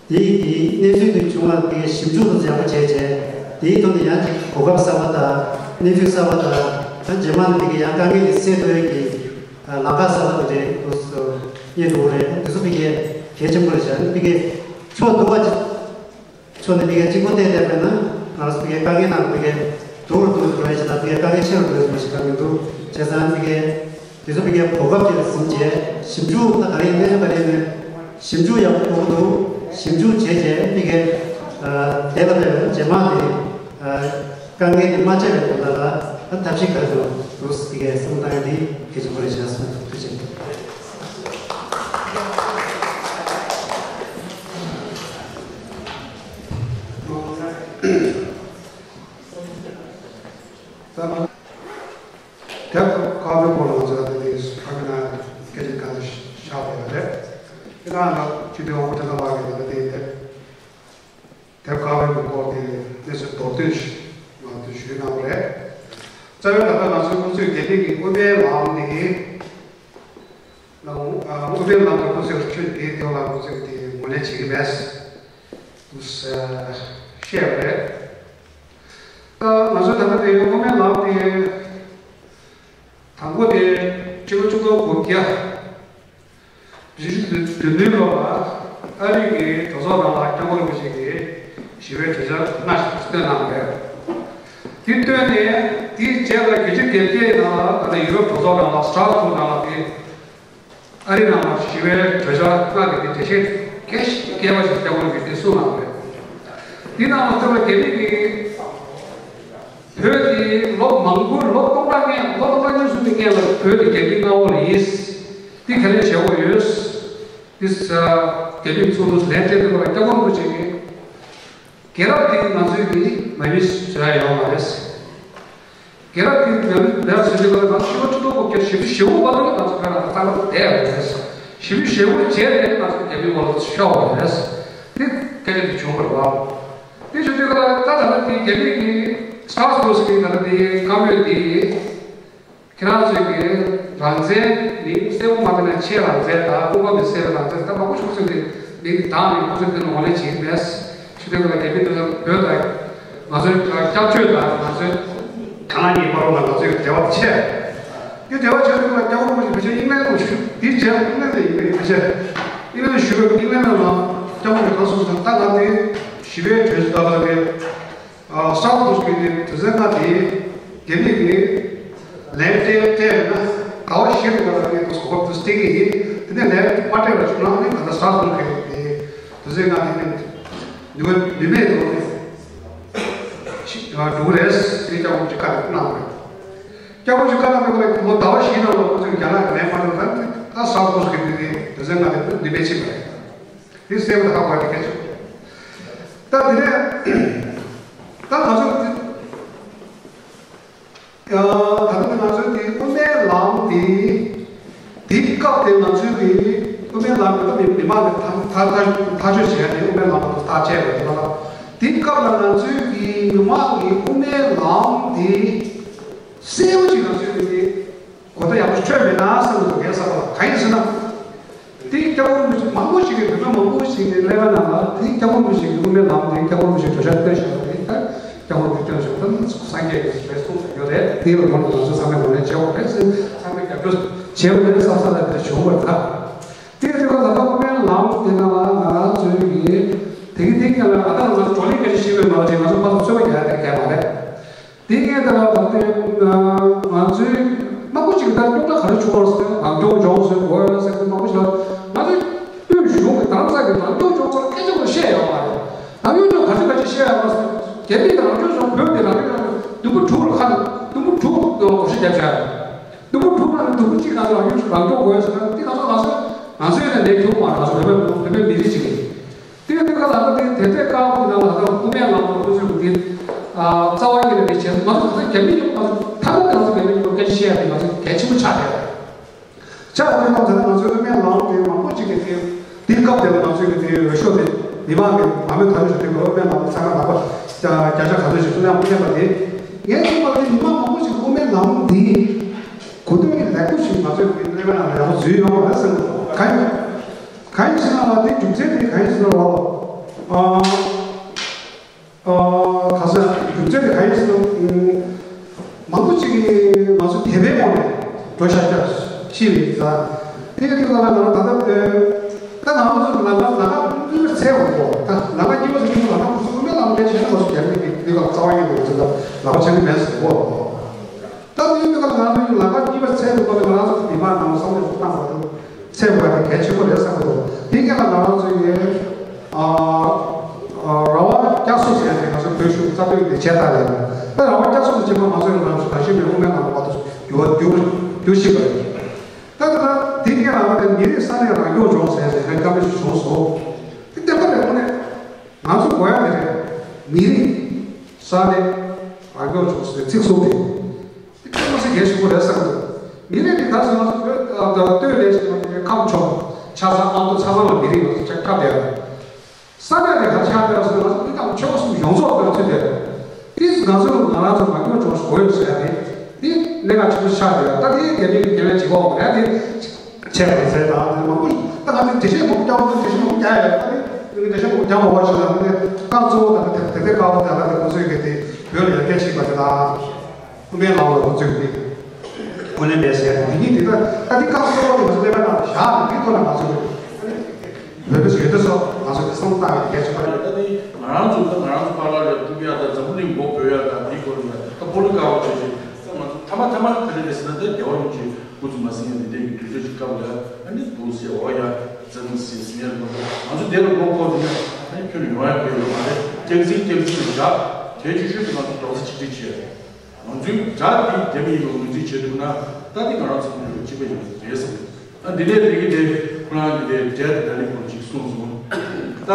དེའི་དེའི་གནས་ཚུལ་དེ་བྱུང་བ་ཕ་གིའི་ཞིབ་འཇུག་དང་ཡག་པོ་བྱས་བྱས། དེའི་ཐོག་ནས་ཡང་ཅིག་གོ་སྐབས་གསར་པ་དང་གནས་ཚུལ་གསར་པ་དང་། ད་རྗེས་མ་ནས་ཕ་གིའི་ཡང་དཀའ་ངལ་དེ་སེལ་ཐུབ་ཡ་གི་ལམ་ཁ་གསར་པ་དེ་འདྲ་འདུག་སོང་། རྙེད་ཐུབ་ཀྱི་རེད། དེ་ཚོ་ཕ་གིའི་གལ་ཆེན་པོ་རེད་ཤག་ཕ་གིའི་ཕྱོགས་འདུ་བ་ཕྱོགས་ནས་ཕ་གིའི་གཅིག་པོ་བལྟས་བསྡད་པས་ན་ང་རང་ཚོ་ཕ་གིའི་དཀའ་ངལ་ནང་ཕ་གིའི་སྡུག་རུ་སྡུག་རུ་འགྲོ་ཡ་ཞིག་དང་ཕ་གིའི་དཀའ་ངལ་ཆེ་རུ་འགྲོ་ཡ་ཞིག་ག་མི་འདུག་བྱས་ཙང་ཕ་གིའི་དེ་ཚོ་ཕ་གིའི་གོ་སྐབས་དེ་ལ་བཟུང་བྱས་ཞིབ་འཇུག་ད་ག་རེ་ཡིན་གནས་ཚུལ་ག་རེ་ཡིན་ནས་ཞིབ་འཇུག་ཡག་པོ་དགོས་ཀྱི་འདུག་ཞིབ་འཇུག་བྱས་རྗེས་ཕ་གིའི་དེ་ལ་ཕེབས་རྗེས་མ་དེ་དཀའ་ངལ་དེ་མ་ཆགས་པའི་དོན་དག་ལ་ད་ཐབས་ཤེས་ག་རེ་འདུག་ཕ་གིའི་བསམ་བློ་བཏང་ཡ་དེ་གལ་ཆེན་པོ་རེད་ཤག་བསམ་འདུག་ཐུགས་རྗེ་ཆེ། ད་ལྟ་དེབ་ཁ་པའི་སྐོར་ལ་ང་ཚོས་ད་ལྟ་དེ་ཕ་གི་ན་སྐད་ཆ་གང་ཚོད་བཞག་པ་ཡོད་རེད། དེ་ནང་ལ་སྤྱི་འཐུས་ཨོ་ཁོ་ཐེ་ཁ་ལགས་ཀྱིས་ད་ལྟ་དེ་དེབ་དེབ་ཁ་པའི་སྐོར་དེ་གནས་ཚུལ་མདོར་བསྡུས་ཤིག་ང་ཚོས་ཞུས་གནང་བ་རེད། རྩ་བའི་ད་ལྟ་ང་ཚོའི་སྐུ་ཚེའི་དགེ་ལྡན་གྱི་དབུ་མའི་ལམ་དེ་ལ་དབུ་མའི་ལམ་དུ་སྐུ་ཚེའི་ཆོས་དེའི་དེ་ལ་སྐུ་ཚེའི་དེ་ངོས་ལེན་བྱེད་ཀྱི་མེད། བཤད་པ་རེད། ད་ང་ཚོ་ད་ལྟ་དེ་དབུ་མའི་ལམ་དེ་དང་པོ་དེ་ཕྱི་ལོ་ཆིག་སྟོང་དགུ་བརྒྱ་བཞི་བཅུ་བདུན་ལོ་ལ་ཨ་རི་གི་གྲོས་ཚོགས་ནང་ལ་སྐྱབས་མགོན་རིན་པོ་ཆེ་གིས་ཞི་བའི་གྲོས་འཆར་སྔ་ཞིག་བཏོན་གནང་བ་རེད། དེ་བཏོན་ནས་དེའི་རྗེས་ལ་བརྒྱད་ཅུ་གྱ་བརྒྱད་ནང་ལ་ད་ལྟ་ཡུ་རོབ་གྲོས་ཚོགས་ནང་ལ་སི་ཊར་སྦུག་ནང་ལ་དེ། ཨ་རི་ནང་ལ་ཞི་བའི་གྲོས་འཆར་ལྔ་གི་དེ་འགྲེལ་བཤད་རྒྱས་ཤིང་རྒྱས་པ་ཞིག་སྐྱབས་མགོན་གྱིས་དེ་གསུངས་གནང་བ་རེད། དེ་ནང་ལ་ཐོས་པ་དགེ་ལེགས་ཀྱིས་བོད་དེ་ལོ་མང་པོ་ལོ་སྟོང་ཕྲག་སྔོན་ལོ་སྟོང་ཕྲག་སྔོན་སོང་དུས་སྔོན་ལ་བོད་དེ་རྒྱ་མིའི་མངའ་འོག་ལ་ཡིན། དེ་ག་ལེར་བྱེད་དགོས་ཡོད། དེ་ས་རྒྱ་མིའི་ཚོགས་འདུ་ལན་སྤྲད་དུས་སྐབས་ལ་སྐྱབས་མགོན་རིན་པོ་ཆེ་གིས། རྒྱལ་རབས་དེ་ང་ཚོའི་གི་མ་ཡིན་ཟེར་ཡ་ཡོད་མ་རེད། རྒྱལ་རབས་དེ་མ་ཡིན་ཟེར་དུས་སྐབས་ལ་ང་ཚོ་ཕྱི་ལོ་ཆིག་སྟོང་དགུ་བརྒྱ་བཞི་བཅུ་ཞེ་དགུ་བར་དུ་ང་ཚོ་བོད་ནང་ལ་རྩ་བ་བསྡད་ཡོད་རེད། བཞི་བཅུ་ཞེ་དགུ་རྗེས་ནས་ང་ཚོ་རྒྱ་མིའི་འོག་ལ་ཤོར་བ་རེད། དེ་སྐད་ཆ་དེ་བྱུང་བ་རེད་བ། དེ་བྱུང་དུས་སྐབས་ལ་ད་ད་ལྟ་དེ་རྒྱ་མི་གི་སི་ཊར་སྦུག་གི་ད་ལྟ་དེ་བཀའ་མོལ་དེ། ཁྱེད་རང་ཚོས་ཀྱི་རང་བཙན་མིང་གསལ་པོ་མ་བཏོན་ན་ཆེས་རང་བཙན་དང་དབུ་མ་མི་གསལ་བའི་རང་བཙན་ད་མང་པོ་ཞིག་ཚུལ་དེ་མིང་དེ་དག་ནས་ཁོ་ཚོས་དེ་ལ་ངོས་ལེན་བྱེད་ཀྱི་མེད། ཞུ་དེ་ལ་རྒྱ་མི་དེ་ཚོ་བོད་དང་ང་ཚོའི་སྐྱབས་བཅོལ་དང་ང་ཚོའི་རྒྱ་ནག་གཉིས་བར་ལ་ང་ཚོའི་འབྲེལ་བ་ཆེ། དེ་འབྲེལ་བ་ཆེ་དུས་ལ་སྐྱབས་མགོན་རིན་པོ་ཆེ་ཨིང་ལན་ལ་བཞུགས་དེའི་རྗེས་ལ་ཨིང་ལན་ལ་ཡིན་པའི་ཡིན་པ་ཆེ། ཨིང་ལན་ལ་བཞུགས་པའི་ཨིང་ལན་ལ་སྐྱབས་མགོན་རིན་པོ་ཆེ་གང་གསུངས་སོང་ད་ང་དེ་ཞི་བའི་གྲོས་ཚོགས་ལྟ་བུ་དེ། ཨ་སི་ཊར་སྦུག་གི་དུས་ཚོད་ལྔ་དེ་རྒྱ་མི་གི་ལན་སྤྲད་སྤྲད་ཡོད་ན་ཟླ་བ་བཞི་རིང་ལ་ངས་དུས་སྐོར་དུ་སྤྲད་ཀྱི་ཡིན། དེ་ནས་ལན་མ་སྤྲད་པ་བྱུང་ན་ནི་ད་ལྟ་སི་ཊར་སྦུག་གི་དེ་དུས་ཚོད་ལྔ་དེ་ནི་ནུས་པ་ནུས་མེད་དུ་ནི་ཞིག་འགྲོ་གི་རེད། དེ་སྐྱབས་མགོན་གྱིས་བཀའ་གནང་བ་རེད། སྐྱབས་མགོན་གྱིས་བཀའ་གནང་བའི་སྐོར་ལ་ལོ་ཟླ་བ་བཞིའི་ནང་ལ་ཁོ་ཚོས་རྒྱ་ནག་གི་ལན་མ་སྤྲད་པ་ད་སི་ཊར་སྦུག་གི་དེ་དུས་ཚོད་ལྔ་དེ་ནུས་མེད་ཕྱིན་པ་རེད། དེ་གསལ་པོ་ཧ་གོ་ཡ་དེ་གལ་ཆེ། ད་དེ་ནས་ད་ང་ཚོ་དེ་ད་ལྟ་ང་ཚོའི་དེ་དབུ་མའི་ལམ་དེ་དེའི་སྐབས་དེ་ང་ཚོའི་དེ་དབུ་མའི་ལམ་དེ་མི་མི་མང་གི་ཐག་ཐག་ཐག་ཐག་གཅོད་བྱས་ཏེ་དབུ་མའི་ལམ་དུ་ཐག་བཅད་པ་རེད་ལ། དེའི་སྐབས་ལ་ང་ཚོའི་གི་མི་མང་གི་དབུ་མའི་ལམ་དེ། གསལ་པོ་ཅིག་ང་ཚོའི་མི་དེ་གོ་བརྡ་ཡག་པོ་ཞིག་འཕྲོད་མེད་ན་བསམ་གྱི་འདུག་གས་ཟེར་བ་ལ། གང་ཡིན་ཟེར་ན། དེའི་སྐྱབས་མགོན་རིན་པོ་ཆེ་མང་པོ་ཞིག་གིས། བོད་པ་མང་པོ་ཞིག་གིས་གླེང་བ་ནང་ལ། དེའི་སྐྱབས་མགོན་རིན་པོ་ཆེ་གི་དབུ་མའི་ལམ་དེ། སྐྱབས་མགོན་རིན་པོ་ཆེས་གྲོས་འཆར་བཏོན་བཞག་པ་དེ། ད་སྐྱབས་མགོན་རིན་པོ་ཆེས་བཏོན་བཞག་པ་དེ་སངས་རྒྱས་ཀྱིས་རེད་གསུངས་ཡོད་རེད། དེ་ལ་ངོ་ནས་ང་ཚོ་ཚང་མས་ངོ་ནས་བྱེད་དགོས་རེད་ཟེར། ཚང་མས་རྒྱབ་སྐྱོར་བྱེད་དགོས་རེད་བསམ་ས་ལ་དེ་བྱུང་བ་རེད། དེ་དུས་ཀ་ད་ལྟ་དབུ་མའི་ལམ་དེ་ནང་ལ་ང་རང་ཚོའི་གི་དེ་གི་དེ་གི་ལ་ད་ལྟ་ང་ཚོ་བགྲོ་གླེང་སྐད་ཆ་བཤད་པའི་ནང་ལ་དེ་ང་ཚོ་ཕར་ཚུར་རྩོད་པ་རྒྱག་ཡ་དེ་གལ་མ་རེད། དེ་ངས་ད་ལྟ་དེ་ང་ཚོའི་མང་པོ་ཅིག་ད་རྙོག་དྲ་ག་རེ་བྱུང་བ་ཟེར་ན། རང་སྐྱོང་ལྗོངས་ཟེར་དགོས་ཟེར་དེ་མང་པོ་ཞིག་ལ། ང་ཚོའི་དབུས་གཞུང་གི་རྡ་རམ་ས་ལ་གི་རང་སྐྱོང་ལྗོངས་ཚོར་སྐད་ཆ་བཤད་ཡོད་མ་རེད། རང་སྐྱོང་ལྗོངས་ག་ཚོད་ག་ཚོད་བཤད་ཡོད་མ་རེད། རྒྱ་མིས་རང་སྐྱོང་ལྗོངས། བོད་དེ་རང་སྐྱོང་ལྗོངས་དུམ་བུ་དྲུག་ལ་ཁ་དུམ་བུ་དྲུག་བགོ་བཤའ་བརྒྱབ་བཞག་དུམ་བུ་དྲུག་ནང་ནས་དུམ་བུ་གཅིག་ང་ཚོ་རང་སྐྱོང་ལྗོངས་རང་སྐྱོང་དགོས་ཟེར་ན། འདི་ང་ཚོ་ང་ཚོ་ང་ཚོའི་ནས་ལས་ཁྱུང་མ་ང་ཚོ་བོད་པའི་བོད་པའི་མི་རིགས་ཅིག་ཡིན། དེ་ཡང་དེ་ག་ལ་དེ་དེ་ཚོའི་བཀའ་འོག་གི་ནང་ལ་ད་དབུ་མའི་ལམ་དུ་ཁོ་ཚོས་འདི་རྩ་བ་ཉིད་ནས་དེ་བྱས། ང་ཚོ་ད་ལྟ་རྒྱ་མི་ཡོད་པ་ཚོ་ཐ་ན་ང་ཚོ་རྒྱ་མི་ཡོད་པ་སྐད་ཆ་བཤད་ཡ་དེ་ང་ཚོ་གལ་ཆེན་པོ་ཆགས་བསྡད་ཡོད། ཆགས་བསྡད་པ་ཚོ་ད་ང་ཚོའི་དབུ་མའི་ལམ་དེ་མང་པོ་ཅིག་གིས་དེ་དེའི་སྐབས་དེ་ལ་ང་ཚོའི་གི་དེ་འོས་ཤོག་དེ་མི་མང་གི་མང་མོས་ད་ལོ་ཞིག་དེ་དབུ་མའི་ལམ་ཚང་མ་ལག་པ་བརྒྱ་ཆ་ག་ཚོད་ཞིག་ཚུར་ལེན་མཁན་པ་དེ། ངས་མཐོང་བ་དེ་མི་མང་མང་པོ་ཞིག་དབུ་མའི་ལམ་འདི་གོ་དོན་ལེགས་པོ་ཞིག་ང་ཚོའི་གི་གླེང་བ་ནང་ལ་ཡག་པོ་འཛུལ་ཡོང་བ་རེད་བསམ་གི་འདུག་གང་ཡིན། གང་ཡིན་ཟེར་ན་ལ། དེ་རྒྱུ་མཚན་དེ་གང་ཡིན་ཟེར་ན་ལ། ཨ། ཨ། ག་ས་རྒྱུ་མཚན་དེ་གང་ཡིན་ཟེར་ན། ཨ། མང་པོ་ཅིག་གིས་ང་ཚོ་དད་པའི་ངོ་ནས་འགྲོ་ཤག་ཤག་ཤི་བའི་ཟ། དེ་ཡང་དེ་ལ་ལ་ད་ལྟ་དེ་ད་ང་ཚོ་ལ་ལ་ལ་ལ་གཉིས་པ་ཚེ་འོང་གོ་ད་ལ་ལ་གཉིས་པ་ཚེ་གཉིས་པ་ལ་ལ་ཁོ་ཚོ་དབུ་མའི་ལམ་འདྲ་བྱས་ན་ང་ཚོ་རྒྱ་མི་གི་དེ་ལ་རྩ་བ་ཉིད་དུ་ང་ཚོ་ལ་ལ་བ་ཆགས་ཀྱི་མེད་ཟེར་གོ་ད་དེ་ཡང་དེ་ལ་ང་ཚོ་ལ་ལ་གཉིས་པ་ཚེ་འོང་གོ་ང་ཚོ་མི་མང་ནང་བསམ་བློ་བཏང་བ་དང་ཚེ་འོང་བ་དེ་གལ་ཆེན་པོ་རེད་བསམ་གི་འདུག་དེ་ག་ལ་ང་རང་ཚོ་ཡི། ཨ། ཨ། ར་བ་བསྐྱར་གསོ་ཟེར་ཏེ་ང་ཚོ་བོད་གཞུང་རྩ་དོན་དེ་བྱས་ད་རེད། ད་ར་བ་བསྐྱར་གསོ་དེ་བྱེད་པ་ང་ཚོའི་རང་ག་ཤེད་མེད་དབུ་མའི་ནང་བར་དུ་འགྱུར་བ་འགྱུར་འགྱུར་སྲིད་པ་རེད། ད་ད་དེ་ག་ལ་ང་ཚོ་མི་རིགས་ས་གནས་རང་སྐྱོང་ལྗོངས་ཟེར་ཏེ་ལས་ཀ་མི་ཞིག་བྱུང་སོང་། དེ་བདེན་པ་རེད། དངོས་གནས་ང་ཚོ་དགོས་ཡ་དེ་རེད། མི་རིགས་ས་གནས་རང་སྐྱོང་ལྗོངས་ཟེར་ཚིག་གསུམ་དེ། དེ་ཁྱད་མ་སེ་གལ་ཆེན་པོ་རེད་བསམ་འདུག་མི་རིགས་དེ་ག་ཚོད་ང་ཚོ་བོད་ལྟོས་ལས་ཀྱི་ཁམས་ཕྱོགས་ཆ་ཚང་ཨ་མདོ་ཆ་ཚང་ལ་མི་རིགས་ང་ཚོ་ཆ་ཁྱབ་བསྡད་ཡོད། ས་གནས་དེ་ག་ཆགས་བསྡད་སོང་ང་ཚོ་དེ་དང་ཆོལ་ཁ་གསུམ་ཡོངས་རྫོགས་དང་ཚུད་བསྡད་ཡོད། དེ་ང་ཚོ་ང་རང་ཚོ་མ་སྐྱོང་ཆོག་ཤོག་ཡོད་ཟེར་ཡ་དེ་དེ་གནད་འགག་ཆེན་པོ་ཆགས་བསྡད་ཡོད། ད་དེ་རྒྱ་མི་གི་རྒྱལ་བའི་ཇི་གོ་རེད་དེ། ཆད་པ་ཟེར་དང་དེ་མང་པོ་ད་ང་ཚོས་འགྲེལ་བཤད་མང་པོ་རྒྱག་དགོས། འགྲེལ་བཤད་མང་པོ་རྒྱག་ཡ་ཡོད། ད་དེ་འགྲེལ་བཤད་མང་པོ་རྒྱག་མ་དགོས་ཞེས་ན་དེ་རྐང་གཙོ་བོ་ད་ལྟ་དེ་དེ་རྐང་བ་ད་ལྟ་དེ་ཁོ་ཚོས་གི་དེ་བོད་ལ་ཡར་རྒྱས་ཕྱིན་པ་དེ་དང་། དབུ་མའི་ལམ་ལ་ང་ཚོས་དེ་དངོས་གནས་མེད་ཟེར་དེ་ཉིད་དེ་ད་ད་དེ་སྐབས་གཙོ་བོ་དེ་ང་ཚོ་ཀླད་པའི་ནང་ལ་བཞག་ནས་དེའི་ཐོག་ལ་ང་ཚོས་བོད་པའི་ཡོད་དེ་སོགས་ང་ཚོས་དེ་བསམ་བློ་བཏང་ཡོད་གལ་ཆེན་པོ་རེད། ད་དེ་ང་རང་ཚོ་ད་ང་རང་ཚོ་པཱ་ལགས་རེད། ཐུབ་ཡ་ད་འཛམ་བུ་གླིང་མགོ་འབོད་ཡ་ད་དེའི་སྐོར་ལ་ད་སྤོ་ལོ་དཀར་པོ་བྱེད་ཅིག་ད་ང་ཚོ་ཐ་མ་ཐ་མ་ག་རེ་རེད་ཟེར་ན་ད་རྒྱལ་བ་རིན་པོ་ཆེ་སྐུ་ཚེ་མ་ཟིན་ཡ་འདི་འདྲའི་གི་དུས་ཚོད་ཅིག་སྐབས་ལ་ཨ་ནི་འདུག་ཟེར་འོ་ཡ་ཙམ་ཟེར་ཟིན་ཡ་ང་ཚོ་དེ་ལ་མགོ་འཁོར་དུས་ན་ཨ་ནི་ཁྱོན་ནས་ཡོང་ཡ་གི་ཡོད་མ་རེད། སྐྱག་རྫུན་སྐྱག་རྫུན་རེད་བཞག་དེ་ཆུ་ཤུལ་དུ་ང་ཚོ་རྡོག་རྩ་གཅིག་སྒྲིལ་བྱས། ང་ཚོའི་དགྲ་འདི་རྒྱ་མི་ཡིན་པ་ངོས་འཛིན་བྱེད་ཐུབ་ན་ད་འདི་ང་རང་ཚོ་ནུས་པ་གཅིག་པ་ཡིན་པ་རེད་བསམ། ཨ་འདི་ནས་འདི་གི་དེ་ཁོ་རང་གི་དེ་འབྲས་དང་ལྡན་ལི་སྐོར་ཅིག་གསུངས་སོང་། ད་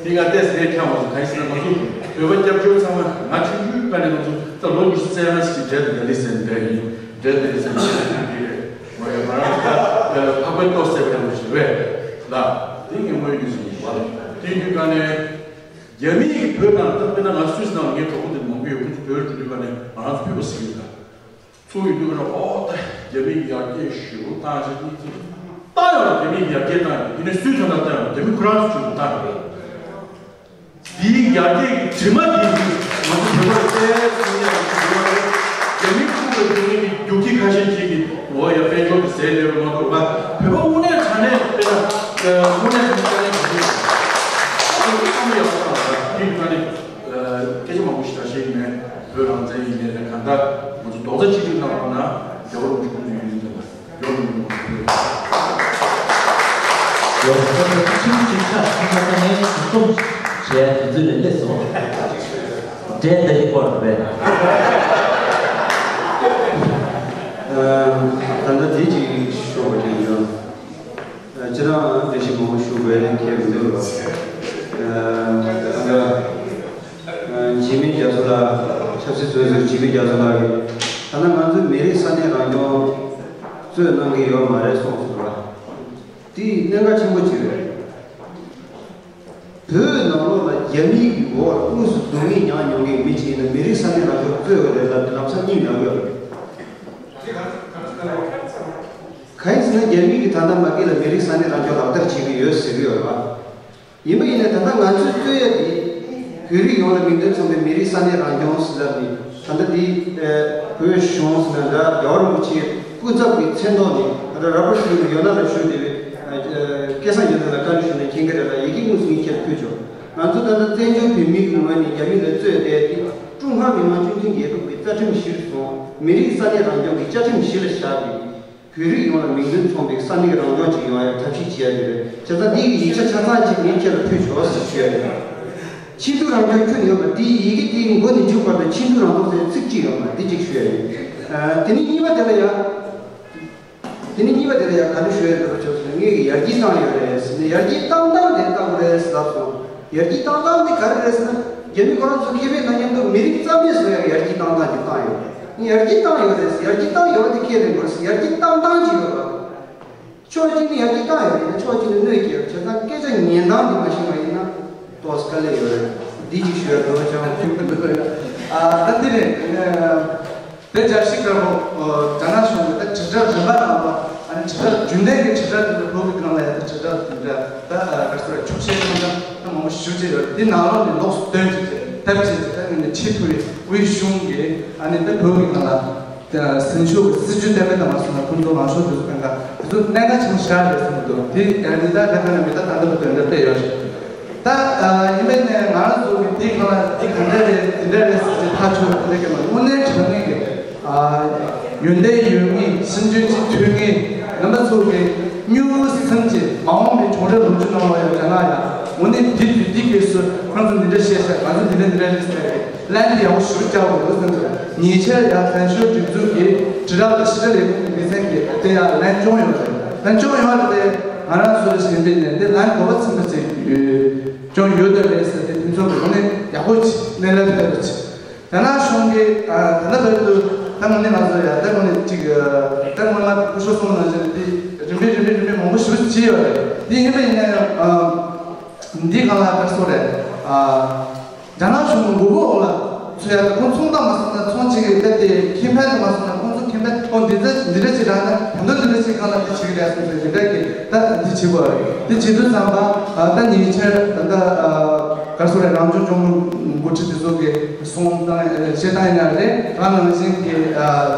འདི་ང་ཏོག་ཙམ་ཁྱད་མ་སོང་། གང་ཡིན་ཟེར་ན་ང་ཚོ་བོད་པ་སྐྱབས་བཅོལ་ཚང་མ་ང་ཆུང་ཆུང་སྒང་ནས་ང་ཚོ་ད་ལོ་ཉི་ཤུ་རྩ་ལྔ་ཞིག་གི་འབྲས་དང་ལྡན་ལི་ཟེར་འདྲ་ཡིན། འབྲས་དང་ལྡན་ལི་ཟེར་འདྲ་ཡིན་འདི་རེད། ང་རང་ད་འཕགས་པའི་ལྟོ་བསད་པ་ཡང་ཞིག་རེད་ལ། འདི་ངས་དངོས་ཡོད་ཉིད་ཟིན་ཡིན་པ་རེད། དེ་ཡིན་དུས་ག་ནས། རྒྱ་མི་ཡིས་བོད་ནང་ད་དཔེར་ན་ང་སུད་སི་ནང་ལ་ངའི་གྲོགས་པོ་དེ་མང་པོ་ཡོད། ཁོ་ཚོ་བོད་ལ་འགྲོ་དུས་ག་ནས་ང་རང་ཚོ་བོད་པ་ཟེར་གྱི་ཡོད་ད། ཚུར་ཡོང་དུས་ག་ནས་ཨོ་ད་རྒྱ་མི་ཡར་རྒྱས་ཞེ་པོ་བཏང་ཤག་གཉིས་ཚེ་བཏང་ཡོད་རེད། རྒྱ་མི་ཡར་རྒྱས་བཏང་ཡོད། ཡིན་ནའི་སུད་སི་ནང་བཏང་ཡོད། རྒྱ་མི་ཁོ་རང་ཚོ་ཚུར་བཏང་ཡོད་རེད། འདིའི་ཡར་རྒྱས་ཀྱི་དྲི་མ་འདི་ང་ཚོ་བོད་པར་བཙལ་ཟིན་ཡག་གི་དྲི་མ་རེད། རྒྱ་མི་ཁུག་ལ་རྒྱུག་མཁན་གྱི་རྒྱུག་ཁྱི་ཁ་ཤས་ཅིག་གིས་འོ་ཡ་དཔལ་འབྱོར་གྱི་ཟས་ལས་རུ་མ་གཏོགས་པ་བོད་པ་དངོས་གནས་དྲང་གནས་དཔེར་ན་དངོས་གནས་དྲང་གནས་དྲང་གནས་དྲང་གནས་བསམ་བློ་ཡག་པོ་བཏང་བ་དེ་དུས་ཀ་ནས་སྐད་ཆ་མང་པོ་ཞིག་ད་བཤད་ཀྱི་མེད། བོད་རང་བཙན་ཡིན་ནའི་གང་ལྟར་ང་ཚོ་རྡོག་རྩ་གཅིག་སྒྲིལ་གནང་རོགས་གནང་། རྒྱལ་བ་རིན་པོ་ཆེ་སྐུ་མདུན་ཡུན་རིང་བརྟན་པ། ཡོད་ཚད་ཆུང་ཆུང་ཆ་ཆུང་ཆ་ནས་གསུང་རྩོམ་བྱས་དུས་ཚོད་ལས་སླེབས་སོང་། འབྲས་དང་ལྡན་པ་རེད་པས། ད་ལྟ་དེ་གཅིག་ཤོད་པ་དྲན་ཡོད། སྤྱིར་བཏང་འགྲེལ་བཤད་མང་པོ་ཞུ་དགོས་ལས་ཁེལ་མི་འདུག་ལ། ད་ལྟ་འཇིགས་མེད་རྒྱ་མཚོ་ལགས། ཆབ་སྲིད་བཙོན་ཟུར་འཇིགས་མེད་རྒྱ་མཚོ་ལགས་ཀྱིས་ད་ལྟ་ང་ཚོའི་མི་རིགས་ས་གནས་རང་སྐྱོང་རྩོད་གནང་གི་ཡོད་མ་རེད་གསུངས་སོང་ལ། དེ་གནད་འགག་ཆེན་པོ་ཅིག་རེད། བོད་ནང་ལོགས་ལ་རྒྱ་མིའི་འོག་ལ་དངོས་སུ་སྡུག་བསྔལ་མྱངས་མྱོང་མཁན་མི་ཅིག་ཡིན་ན་མི་རིགས་ས་གནས་རང་སྐྱོང་རྩོད་ཡོད་རེད་ལབ་ལམ་སང་ གཉིས་ནང་ཡོད་རེད། གང་ཡིན་ཟེར་ན་རྒྱ་མི་གིས་ད་ལྟ་མ་གི་ལ་མི་རིགས་ས་གནས་རང་སྐྱོང་ལག་བསྟར་བྱེད་ཀྱི་ཡོད་ཟེར་གྱི་ཡོད་རེད་བ། ཡིན་པ་ཡིན་ན་ད་ལྟ་ང་ཚོས་རྩོད་ཡ་དེ་བོད་རིགས་ཡོངས་ལ་མིང་དོན་མཚུངས་པའི་མི་རིགས་ས་གནས་རང་སྐྱོང་ཟེར་ཡ་དེ། ད་ལྟ་དེ་བོད་གཞུང་ཟེར་ན་འདྲ། རྒྱལ་བ་རིན་པོ་ཆེའི་སྐུ་ཚབ་ཀྱི་མཚན་ཐོག་ནས་ད་ལྟ་ར་པར་ཤུ་ཡོད་ན་ལ་ཞུ་བདེ་བའི་སྐལ་བཟང་ཡོད་ན་ལ་བཀའ་འདྲི་ཞུ་ན་མཁྱེན་གྱི་རེད་ལ། ཡི་གེ་དངོས་སུ་ངས་ཁྱེད་ལ་ཕུལ་ཆོག་ང་ཚོ་ད་ལྟ་བཙན་བྱོལ་བོད་མིའི་ངོས་ནས་རྒྱ་མི་ལ་རྩོད་བསྡད་དེ། ཀྲུང་ཧྭ་མི་དམངས་སྤྱི་མཐུན་རྒྱལ་ཁབ་ཀྱི་རྩ་ཁྲིམས་གཞིར་བཟུང་། མི་རིགས་ས་གནས་རང་སྐྱོང་གི་བཅའ་ཁྲིམས་གཞི་ལ་བཞག་སྟེ། བོད་རིགས་ཡོངས་ལ་མིང་དོན་མཚུངས་པའི་ས་གནས་རང་སྐྱོང་ཅིག་ཡོང་ཡ་ཐབས་ཤེས་བྱེད་ཡ་དེ་རེད། བྱས་ཙང་འདི་གི་ཡིག་ཆ་ཆ་ཚང་ཅིག་ངས་ཁྱེད་ལ་ཕུལ་ཆོག་ཟེར་ཞུ་ཡ་རེད། ཆེས་མཐོའི་རང་སྐྱོང་ཁྱོན་ནས་ཡོད་པ། འདིའི་ཡི་གེ་དེའི་མགོ་ནས་མཇུག་བར་དུ་ཆེས་མཐོའི་རང་སྐྱོང་ཟེར་ཚིག་གཅིག་ཡོད་པ་འདི་གཅིག་ཞུ་ཡ་ཡིན། ཨ། དེ་ནས་གཉིས་པ་དེ་ལ་ཡ། དེ་ནས་གཉིས་པ་དེ་ལ་ཡ་ག་རེ་ཞུ་ཡ་འདུག་ཆོག་ཟེར་ན། ངས་ཡར་རྒྱས་བཏང་ཡོད་རེད་ཟེར་ནས། ཡར་རྒྱས་བཏང་སྟངས་དེ་བཏང་དགོས་རེད་ཟེར་ལབ་སོང་། ཡར་རྒྱས་བཏང་སྟངས་དེ་ག་རེ་རེད་ཟེར་ན། རྒྱ་མི་ཁོ་རང་ཚོ་ཁེ་ཕན་ལེན་མཉམ་དུ་མི་རིགས་རྩ་མེད་བཟོ་ཡ་ཡར་རྒྱས་བཏང་སྟངས་དེ་བཏང་ཡོད་རེད། ངས་ཡར་རྒྱས་བཏང་ཡོད་རེད་ཟེར། ཡར་རྒྱས་བཏང་ཡོད་པ་དེ་ཁས་ལེན་དགོས་རེད་ཟེར། ཡར་རྒྱས་བཏང་སྟངས་ཅིག་ཡོད་རེད། ཕྱོགས་གཅིག་ནས་ཡར་རྒྱས་བཏང་ཡོད་རེད། ཕྱོགས་གཅིག་ནས་གནོད་སྐྱེལ་ཡོད་རེད། བྱས་ཙང་སྐད་ཆ་ཉན་སྟངས་དེ་མ་ཤེས་པ་ཡིན་ན་ཏོག་ཙམ་དཀའ་ལས་ཡོད་རེད། འདི་ཅིག་ཞུ་ཡ་འདུག་ཅང་ཐུག་གི་འདུག་ཡ། ཨ། ད་འདི་རེད། དེ་རྒྱལ་སྤྱི་བཀའ་པོད། རྒྱ་ནག་གཞུང་གི་ད་དྲིལ་བསྒྲགས་རིམ་པ་ནང་ལ། ཨ་ནི་དྲིལ་བསྒྲགས་རྒྱུན་ལྡན་གྱི་དྲིལ་བསྒྲགས་དེ་ཚོ་བོད་ཀྱི་སྒང་ལ་ཡ་ད་དྲིལ་བསྒྲགས་དེ་འདྲ་ད་ག་ཚོད་རེད། འཁྱོག་བཤད་ཐེངས་ད་མང་པོ་ཞེ་པོ་ཅིག་ཡོད་རེད། དེ་ནང་ལོགས་ནས་ལོགས་སུ་བཏོན་བྱས་བྱས་ཐབས་བྱས་བྱས། ད་ངས་ནི་ཆེས་མཐོ་བའི་དབུས་གཞུང་གི་ཨ་ནི་ད་བོད་ཀྱི་སྒང་ལ་ཟིན་ཤོག་གི་སྲིད་ཇུས་གཏན་འབེབས་དང་མ་སོང་ན། ཁོང་ཚོ་ལངས་ཕྱོགས་དེ་ཚོ་གང་ག་དེ་ཚོ་གནད་འགག་ཆེན་པོ་ཞེ་དྲག་རེད་བསམ་གྱི་འདུག་དེ་ཡང་མི་ད་དེ་ག་ནས་མི་ད་ད་ལྟ་བུ་དོན་འདྲ་བལྟས་ཡོད་རེད། ད་ཡིན་པས་ནས་ང་རང་ཚོ་གི་དེའི་སྒང་ལ་དེ་ག་འདྲ་རེད་དེ་འདྲ་རེད་ཟེར་ཏེ་ཐག་ཆོད་པ་དེ་འདྲ་གི་མ་རེད། དངོས་གནས་དྲང་གནས་ཀྱི་ཡོན་ཏན་ཡོད་མཁན། སེམས་ཅན་གཅིག་མཐུན་མཁན། རྣམ་པ་ཚོ་གི་སྨྱུ་གུ་སེམས་ཀྱི་མ་འོངས་པའི་བྱུང་རབས་ལོ་རྒྱུས་ནང་ལ་ཡང་རྒྱ་ནག་ཡང་དངོས་གནས་དེ་དུས་དེ་སྐབས་སུ་ཁོང་ཚོ་འདི་འདྲ་བཤད་ཤག་ང་ཚོ་འདི་འདྲ་འདི་འདྲ་རེད་ཟེར་ཏེ་ལན་དེ་ཡག་པོ་ཞེ་པོ་རྒྱག་དགོས་འདུག་བསམ་འདུག་ཉེ་ཆར་ཡང་བཙན་བྱོལ་སྒྲིག་འཛུགས་ཀྱི་དྲིལ་བསྒྲགས་དང་ཕྱི་དྲིལ་ལས་ཁུངས་ཀྱི་སྡེ་ཚན་གྱིས་དེ་ཡང་ལན་བྱུང་ཡོད་རེད། ལན་བྱུང་ཡོད་རེད་དེ། ང་རང་ཚོ་ལ་ཞིག་ཡིན་པས་ནས་དེ་ལན་གོ་བ་ཚིམ་པ་ཅིག་བྱུང་ཡོད་དོ་རེད་ཟེར་ཏེ་དེ་ཚོ་གི་དངོས་གནས་ཡག་པོ་ཅིག་གནས་ལུགས་ཕལ་པ་ཅིག་རྒྱ་ནག་གཞུང་གིས་ཨ་ད་ལྟ་བར་དུ་ད་དངོས་གནས་ང་ཚོ་ཡ་ད་དངོས་གནས་ཅིག་ཨ་ད་སྔོན་མ་སྐུ་ཞབས་གསུངས་ནང་བཞིན་དེ་རིམ་པས་རིམ་པས་རིམ་པས་མང་པོ་ཞེ་པོ་ཅིག་བྱས་ཡོད་རེད། དེ་ཡིན་པ་ཡིན་ན་ཡང་ཨ་འདི་སྒང་ལ་ག་རེ་ཟེར་དགོས་རེད། ཨ་རྒྱ་ནག་གཞུང་གི་མགོ་སྐོར་འོག་ལ་ཚུད་ཡ་ད་ཁོང་ཚོང་དང་མ་སོང་ན་ཚོང་གཅིག་གི་ད་དེ་ཁེ་ཕན་དུ་མ་སོང་ན་ཁོང་ཚོ་ཁེ་ཕན་ཁོང་འདི་ཚོ་འདི་འདྲ་ཅིག་རག་ན་ད་དུང་འདི་འདྲ་ཅིག་སྒང་ལ་དེ་བྱེད་ཀྱི་རེད་བསམ་ཚེ་འདི་འདྲ་གི་ད་འདི་བྱེད་དགོས་རེད། འདི་བྱེད་དུས་ཙམ་པ་ཨ་ད་ཉེ་ཆར་ད་ལྟ་ཨ་ག་རེ་ཟེར་དགོས་རེད། རང་སྐྱོང་ལྗོངས་མི་འགོ་ཁྲིད་དེ་ཚོ་གི་གསུང་སྟངས་བཤད་སྟངས་ཡིན་ན་རེད། ད་ནང་བཞིན་གྱི་ཨ་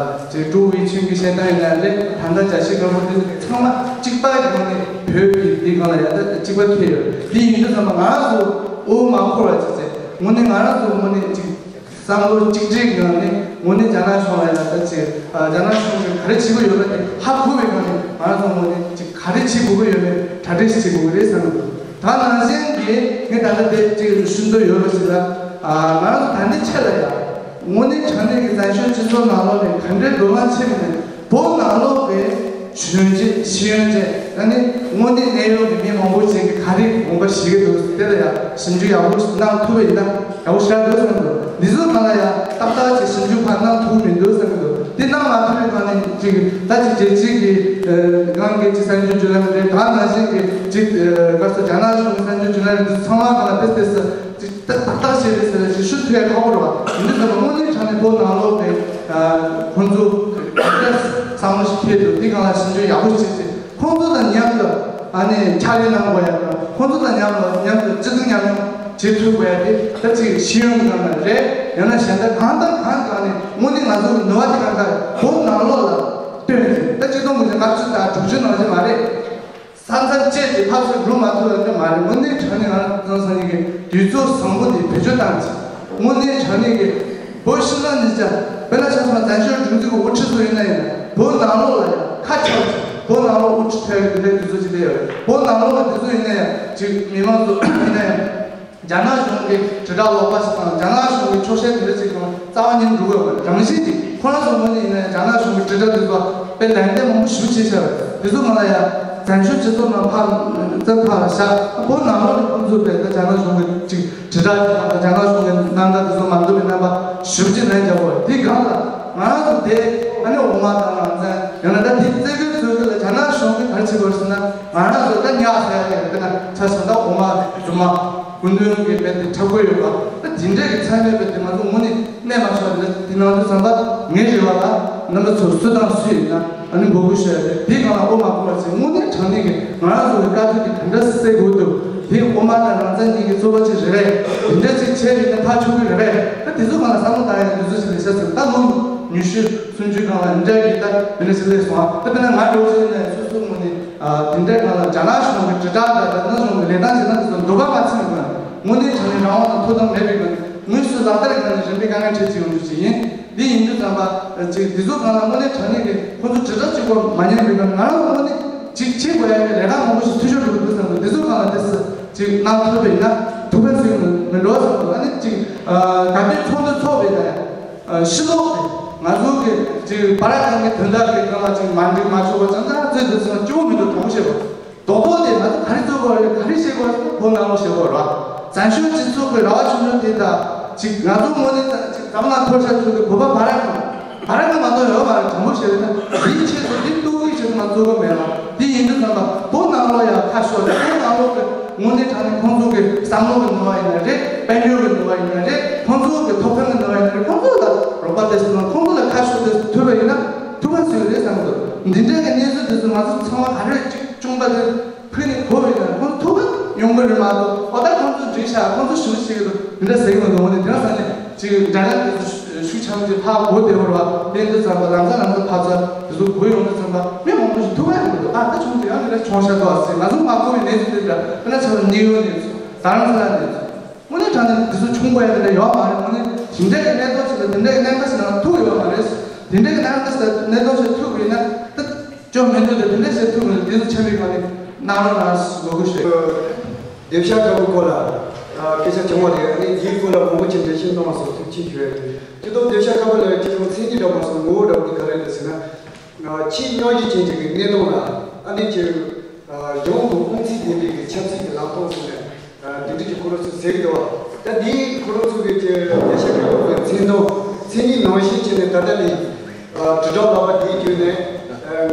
ཅིག་ཀྲུའུ་ཝེ་ཆུན་གྱི་བཤད་སྟངས་ཡིན་ན་རེད། ད་ལྟ་རྒྱལ་སྤྱིའི་བཀའ་པོད་དེ་ཚང་མ་གཅིག་པ་གི་ངང་ནས་བོད་ཀྱི་འདི་སྒང་ལ་ཡ་ད་གཅིག་པ་འཁེལ་ཡོད། འདི་ཡིན་དུས་ཙམ་པ་ང་རང་ཚོ་དབུ་མ་འཁོར་བ་ཅིག་བྱས། དངོས་གནས་ང་རང་ཚོ་དངོས་གནས་ཅིག་བསམ་བློ་གཅིག་སྒྲིལ་གྱི་ངང་ནས་དངོས་གནས་རྒྱ་ནག་གཞུང་ལ་ཡ་ད་ཅིག་ཨ་རྒྱ་ནག་གཞུང་གིས་ག་རེ་བྱེད་དགོས་ཡོད་པ་དེ་ཧ་གོ་བའི་ངང་ནས་ང་རང་ཚོ་དངོས་གནས་ཅིག་ག་རེ་བྱེད་དགོས་ཀྱི་ཡོད་མེད་གྲ་སྒྲིག་བྱེད་དགོས་ཀྱི་རེད་བསམ་གྱི་འདུག་ད་ནང་བཞིན་གྱི་ངས་ད་ལྟ་དེ་གཅིག་ཞུ་འདོད་ཡོད་པ་ཞིག་ལ། ཨ་ང་རང་ཚོ་ད་ལྟའི་ཆེད་ལ་ཡང་དངོས་གནས་དྲང་གནས་ཀྱི་བཙན་བྱོལ་སྤྱི་ཚོགས་ནང་ལོགས་ནས་ག་འདྲའི་འདུག་ན་ཆེད་ནས་བོད་ནང་ལོགས་ཀྱི་གཞོན་སྐྱེས་ཤེས་ཡོན་ཅན་ཨ་ནི་དངོས་གནས་གནད་ཡོད་ཀྱི་མི་མང་པོ་ཅིག་གིས་ག་རེ་དགོངས་པ་བཞེས་ཀྱི་འདུག་དེ་ལ་ཡང་ཞིབ་འཇུག་ཡག་པོ་ཞིག་གནང་ཐུབ་པ་ཡིན་ན་ཡག་པོ་ཞེ་དྲག་འདུག་བསམ་འདུག་འདི་ཚོ་ནང་ལ་ཡང་ཏག་ཏག་ཅིག་ཞིབ་འཇུག་ཕར་གནང་ཐུབ་མི་འདུག་བསམ་གྱི་འདུག་འདི་གནང་མ་ཐུབ་པའི་ཐོག་ནས་ཅིག་ད་ཅིག་རྒྱལ་སྤྱིའི་གི་ཨ་རང་གི་ཅིག་གསར་འགྱུར་བརྒྱུད་ལམ་རེད། ད་ནང་བཞིན་གྱི་ཅིག་ཨ་ག་ཚོད་རྒྱ་ནག་གཞུང་གི་གསར་འགྱུར་བརྒྱུད་ལམ་རེད། འདི་ཚང་མ་གང་ལ་ཏོག་ཙམ་ཅིག་ཏག་ཏག་ཏག་བྱས་རེད་ཟེར་ན་ཅིག་ཞུ་ཐུབ་ཡ་ཁག་པོ་རེད་བ། ཡིན་དུས་ཙམ་པ་དངོས་གནས་དྲང་གནས་བོད་ནང་ལོགས་པའི་ཨ་ཁོང་ཚོ་ག་འདྲ་བསམ་བློ་ཞིག་འཁྱེར་འདུག་འདི་སྒང་ལ་ཞིབ་འཇུག་ཡག་པོ་བྱས་ཏེ་ཁོང་ཚོ་དང་མཉམ་དུ་ཨ་ནི་ཕྱག་ལས་གནང་དགོས་ཡ་དང་། ཁོང་ཚོ་དང་མཉམ་ལ་མཉམ་དུ་སྤྱི་ཚོགས་ཉམས་མྱོང་བྱེད་ཐུབ་དགོས་ཡ་དེ་ད་ཅིག་ཤེས་ཡོན་གྱི་སྒང་ལ་རེད། ཡང་ན་གཞན་དག་གང་དང་གང་སྒང་ནས་དངོས་གནས་ང་ཚོ་གི་ནུས་པ་དེ་གང་དག་བོད་ནང་ལོགས་ལ་བཏོན་ཏེ། ད་ཆིག་སྟོང་དགུ་བརྒྱ་ལྔ་བཅུ་དང་དྲུག་ཅུ་ནང་བཞིན་མ་རེད། ས་མཚམས་བཅད་དེ་ཕར་ཚུར་འགྲོ་མ་ཐུབ་པ་དེ་མ་རེད། དངོས་གནས་དྲང་གནས་ང་རང་ཚོ་གི་དུས་ཚོད་བཟང་པོ་དེ་བེད་སྤྱོད་བཏང་ཅིག་དངོས་གནས་དྲང་གནས་ཀྱི་བོད་སྤྱི་བཏང་ཉིད་ཅག་དཔེར་ན་ཆ་མཚོན་བཙན་བྱོལ་སྒྲིག་འཛུགས་ཀྱི་དབུ་ཁྲིད་ཚོ་ཡིན་ན་ཡང་བོད་ནང་ལོགས་ལ་ཡང་ཁ་ཆག་ཅིག་བོད་ནང་ལོགས་དབུ་ཁྲིད་ཐོན་ཡག་གི་དེ་འདྲའི་དུས་ཚོད་ཅིག་སླེབས་ཡོད་རེད། བོད་ནང་ལོགས་ཀྱི་དེ་ཚོ་ཡིན་ན་ཡང་ཅིག་མི་མང་ཚོ་ཡིན་ན་ཡང་རྒྱ་ནག་གཞུང་གི་དྲིལ་བསྒྲགས་ལོག་པ་ཞིག་དང་རྒྱ་ནག་གཞུང་གི་འཁྱོག་བཤད་དེ་འདྲ་ཅིག་དང་རྩ་བ་ཉིད་འགྲོ་དགོས་པ་རང་བཞིན་གྱིས་ཁོ་རང་ཚོ་ངོས་ནས་ཡིན་ན་ཡང་རྒྱ་ནག་གཞུང་གི་དྲིལ་བསྒྲགས་དེ་ཚོ་དཔེ་ལན་འདེབས་མང་པོ་ཞེ་པོ་བྱས་བཞག་པ་རེད། དེ་ཚོ་ང་ལ་ཡང་བཙན་བྱོལ་སྤྱི་ཚོགས་ནང་ཕར་བཙན་ཕར་བཞག་བོད་ནང་ལོགས་ནས་ཁོང་ཚོ་དཔེ་ད་རྒྱ་ནག་གཞུང་གི་ཅིག་དྲིལ་བསྒྲགས་དང་རྒྱ་ནག་གཞུང་གི་རྣམ་ཐར་དེ་ཚོ་མ་འདོད་པའི་རྣམ་པ་ཞེ་པོ་ཅིག་ལན་རྒྱག་པ་རེད། དེའི་སྒང་ལ་ང་རང་ཚོ་དེ་ཨ་ནི་འོག་མ་དང་རང་བཙན་ཡང་ན་ད་དེ་རྩེ་དགོས་རྩོད་དགོས་ལ་རྒྱ་ནག་གཞུང་གིས་ག་རེ་བྱེད་དགོས་ཟེར་ན་ང་རང་ཚོ་ད་ཉག་ཟེར་ཡ་དེ་རེད། དཔེར་ན་ཆ་བཞག་ན་ད་འོག་མ་རྫུན་མ། སྐུ་མདུན་གྱི་དཔེ་དེ་འཁྲབ་དགོས་ཡོད་པ། ད་དེ་འདྲས་ཀྱི་ཚད་མའི་དཔེ་དེ་ང་ཚོ་དངོས་གནས་གནས་མ་ཆགས་པ་རེད། དེ་ནང་དུ་བསམ་པ་ངའི་རེ་བ་ལ་རྣམ་པ་ཚོ་སུ་དང་སུ་ཡིན་ན་ཨ་ནི་མགོ་སྒུར་ཤོག་ཡ་རེད། དེའི་སྒང་ལ་དབུ་མ་དགོན་པ་ཚོས་དངོས་གནས་དྲང་གནས་ཀྱི་ང་རང་ཚོ་གི་དཀའ་སྡུག་དེ་ག་འདྲ་སེལ་དགོས་འདུག་དེ་དབུ་མ་དང་རང་བཙན་གཉིས་ཀྱི་རྩོད་པ་ཅིག་རེད་པས། དེ་འདྲ་ཅིག་བྱས་ཡོད་ན་ཕར་ཆུག་གི་རེད་པས། ད་དེ་ཚོ་སྒང་ལ་བསམ་བློ་བཏང་ཡ་དེ་ཚོ་ཞིག་ལས་ཤ་ཟེར། ད་ལོ་ཉི་ཤུ་སུམ་ཅུའི་སྒང་ལ་འདི་འདྲ་གི་ད་དེ་འདྲ་ཞིག་སླེབས་སོང་ཨ། ད་དཔེར་ན་ང་འདྲ་བོ་ཞིག་ཡིན་ན་སོ་སོ་དངོས་གནས། ཨ། དེ་འདྲའི་སྒང་ལ་རྒྱ་ནག་གཞུང་གི་དྲིལ་བསྒྲགས་དང་དེ་ནང་གཞུང་གི་ལས་སྟངས་བྱེད་སྟངས་དེ་ཚོ་འདོད་པ་མ་ཚིམ་པའི་སྒང་ལ་དངོས་གནས་དྲང་གནས་རང་དབང་དང་ཐོབ་ཐང་མེད་པའི་སྒང་ལ་དངོས་སུ་ལག་བསྟར་གྱི་སྒང་ལ་རིམ་པས་དཀའ་ངལ་འཕྲད་ཀྱི་ཡོང་རྒྱུ་ཞིག་ཡིན། འདི་ཡིན་དུས་ཙམ་པ་ཅིག་འདི་ཚོ་སྒང་ལ་དངོས་གནས་དྲང་གནས་ཀྱི་ཁོང་ཚོ་དྲིལ་བསྒྲགས་གཅིག་པོ་མ་ཉན་པའི་སྒང་ལ་ང་རང་ཚོ་དངོས་གནས་ཅིག་བྱེད་དགོས་ཡ་གི་ལས་ཀ་མང་པོ་ཞིག་འཐུས་ཤོར་འགྲོ་གི་འདུག་བསམ་འདུག་འདི་ཚོ་སྒང་ལ་དེ་སུ་ཅིག་གནང་ཐུབ་པ་ཡིན་ན་ཐུགས་ཕན་གསོས་མི་འགྲོ་བསམ་འདུག་ཨ་ནི་ཅིག་ཨ། དགའ་སྟོན་ཚོགས་འདུ་འཚོགས་པའི་ནང་། ཨ། ཕྱི་ལོགས་ནས་ང་ཚོ་གི་ཅིག་བར་ཁང་གི་དོན་དག་གི་སྒང་ལ་ཅིག་མ་འགྲིག་མ་ཆོག་པ་ཙང་ཙང་བརྩད་དུ་སོང་སྐྱོ་བོ་མི་འདུག་དྲང་པོ་བཤད་པ། རྡོག་རྡོག་དེ་ང་ཚོ་ག་རེ་རྩོད་དགོས་རེད། ག་རེ་བཤད་དགོས་རེད། བོད་ནང་ལོགས་བཤད་དགོས་རེད། བཙན་བྱོལ་སྤྱི་ཚོགས་ཀྱི་ར་བ་ཆུང་ཆུང་དེ་དང་ཅིག་ང་ཚོ་དངོས་གནས་ཅིག་འཛམ་གླིང་ཐོར་ཤ་ཚུགས་ཀྱི་བོད་པ་བར་ཁང་བར་ཁང་མ་གཏོགས་ཡོད་མ་རེད། དྲང་པོ་བཤད་ན་དེའི་ཆེད་དུ་དེ་གཏུག་གི་ཆེད་དུ་ང་ཚོ་ག་མེད་ལ། དེ་ཡིན་དུས་ཙམ་པ་བོད་ནང་ལོགས་ཡང་ཁ་ཤོར་ཏེ་བོད་ནང་ལོགས་ཀྱི་དངོས་གནས་དྲང་གནས་ཁོང་ཚོ་གི་བསམ་བློ་གི་ནུས་པ་ཡིན་ན་རེད། དཔལ་འབྱོར་གི་ནུས་པ་ཡིན་ན་རེད། ཁོང་ཚོ་གི་ཐོབ་ཐང་གི་ནུས་པ་ཡིན་ན་རེད། ཁོང་ཚོ་ལ་རོགས་པ་དེ་ཚོ་དང་ཁོང་ཚོ་ལ་ཁ་ཕྱོགས་དེ་ཐུབ་པ་ཡིན་ན་ཐུབ་པ་ཚོ་རེད་བསམ་གི་འདུག་འདི་འདྲ་གི་གནས་ཚུལ་དེ་ཚོ་ང་ཚོ་ཚང་མ་ག་རེ་གཅིག་བྱུང་པ་དེ་ཕུལ་ནས་གོ་བས་ན་ཁོང་ཚོ་ཐུབ་པ་ཡོང་གི་རེད་མ་གཏོགས། ཨོ་ད་ཁོང་ཚོ་འགྲིག་ཤག་ཁོང་ཚོ་ཞུ་བྱེད་གི་འདུག་འདི་འདྲ་ཟེར་གི་མི་འདུག་འོ་ནི་དེ་རང་ས་ནས་ཅིག་འདྲ་ཡང་དེ་ཚོ་ཤུགས་ཆེན་པོ་ཅིག་ཕར་གོ་བདེ་བོ་རེད་བ། དེ་འདི་ཙམ་པ་ལམ་སང་ལམ་སང་ཕར་ཚུར་དེ་ཚོ་གོ་ཡོང་དུས་ཙམ་པ་མི་མང་པོ་ཞིག་ཐུབ་པ་ཡོང་གི་འདུག་ཨ་ད་ཆུང་ཅིག་ཡང་འདི་འདྲ་བྱུང་ཤག་འདུག་ཨ་ཟེར། ང་ཚོ་མ་གོ་བའི་གནས་ཚུལ་དེ་འདྲ་དཔེར་ན་ཆ་ལ་ནིའུ་ཡོག་གནས་ཚུལ། རྡ་རམ་ས་ལ་འདི་ཚོ། དངོས་གནས་དྲང་གནས་འདི་ཚོ་ཆུང་པོ་ཡ་དེ་འདྲ་ཡོད་མ་རེད། དངོས་གནས་དེ་འདྲའི་གནས་སྟངས་ཤིག་དང་དེ་འདྲའི་གནས་སྟངས་ཤིག་ནང་ཐུག་ཡོད་མ་རེད། དེ་འདྲའི་གནས་སྟངས་ཤིག་དང་གནས་སྟངས་ཤིག་ཐུག་པ་ཡིན་ན་ད་ཅོ་མི་འདུག་དེ་འདྲ་ཞིག་ཐུག་མི་འདུག་འདི་ཚོ་ཆེན་པོའི་སྒང་ནས་གནང་རོགས་གནང་ཟེར་འབོད་སྐུལ་ཞུ། སྡེབ་བཤད་འདྲ་པོ་སྐོར་ལ་སྐད་ཆ་དྲི་བ་རེད། ཨ་ནི་འདིའི་སྐོར་ལ་མང་པོ་ཅིག་འགྲེལ་བཤད་གནང་བ་སོགས་ཐུགས་ཆེ་ཞུ་ཡ་ཡིན། སྤྱི་ཐོག་སྡེབ་བཤད་ཁ་པར་ལ་སྤྱི་ཐོག་མཚན་ཉིད་འདྲ་པོ་སོགས་ངོ་བོ་འདྲ་པོ་དེ་ག་རེ་རེད་ཟེར་ན། ཆེས་སྙོམས་འཇུག་ཅན་གྱི་གནས་སྟངས་ལ་ཨ་ནི་ཅིག་གཞུང་དང་དབང་ཚད་ལྡན་པའི་གི་ཆབ་སྲིད་ཀྱི་ལམ་སྟངས་ཟེར་ནས་འདི་འདྲ་གི་ཁོ་རང་ཚོས་ཟེར་གི་འདུག་བ། ད་འདིའི་ཁོ་རང་ཚོ་གི་ཅིག་སྡེབ་བཤད་ཁ་པར་གྱི་མཚན་དོན་མཚན་ཉིད་ནང་བཞིན་བྱས་ནས་ད་ལྟ་ནས་དྲིལ་བསྒྲགས་ལག་པ་འདིའི་བརྒྱུད་ནས་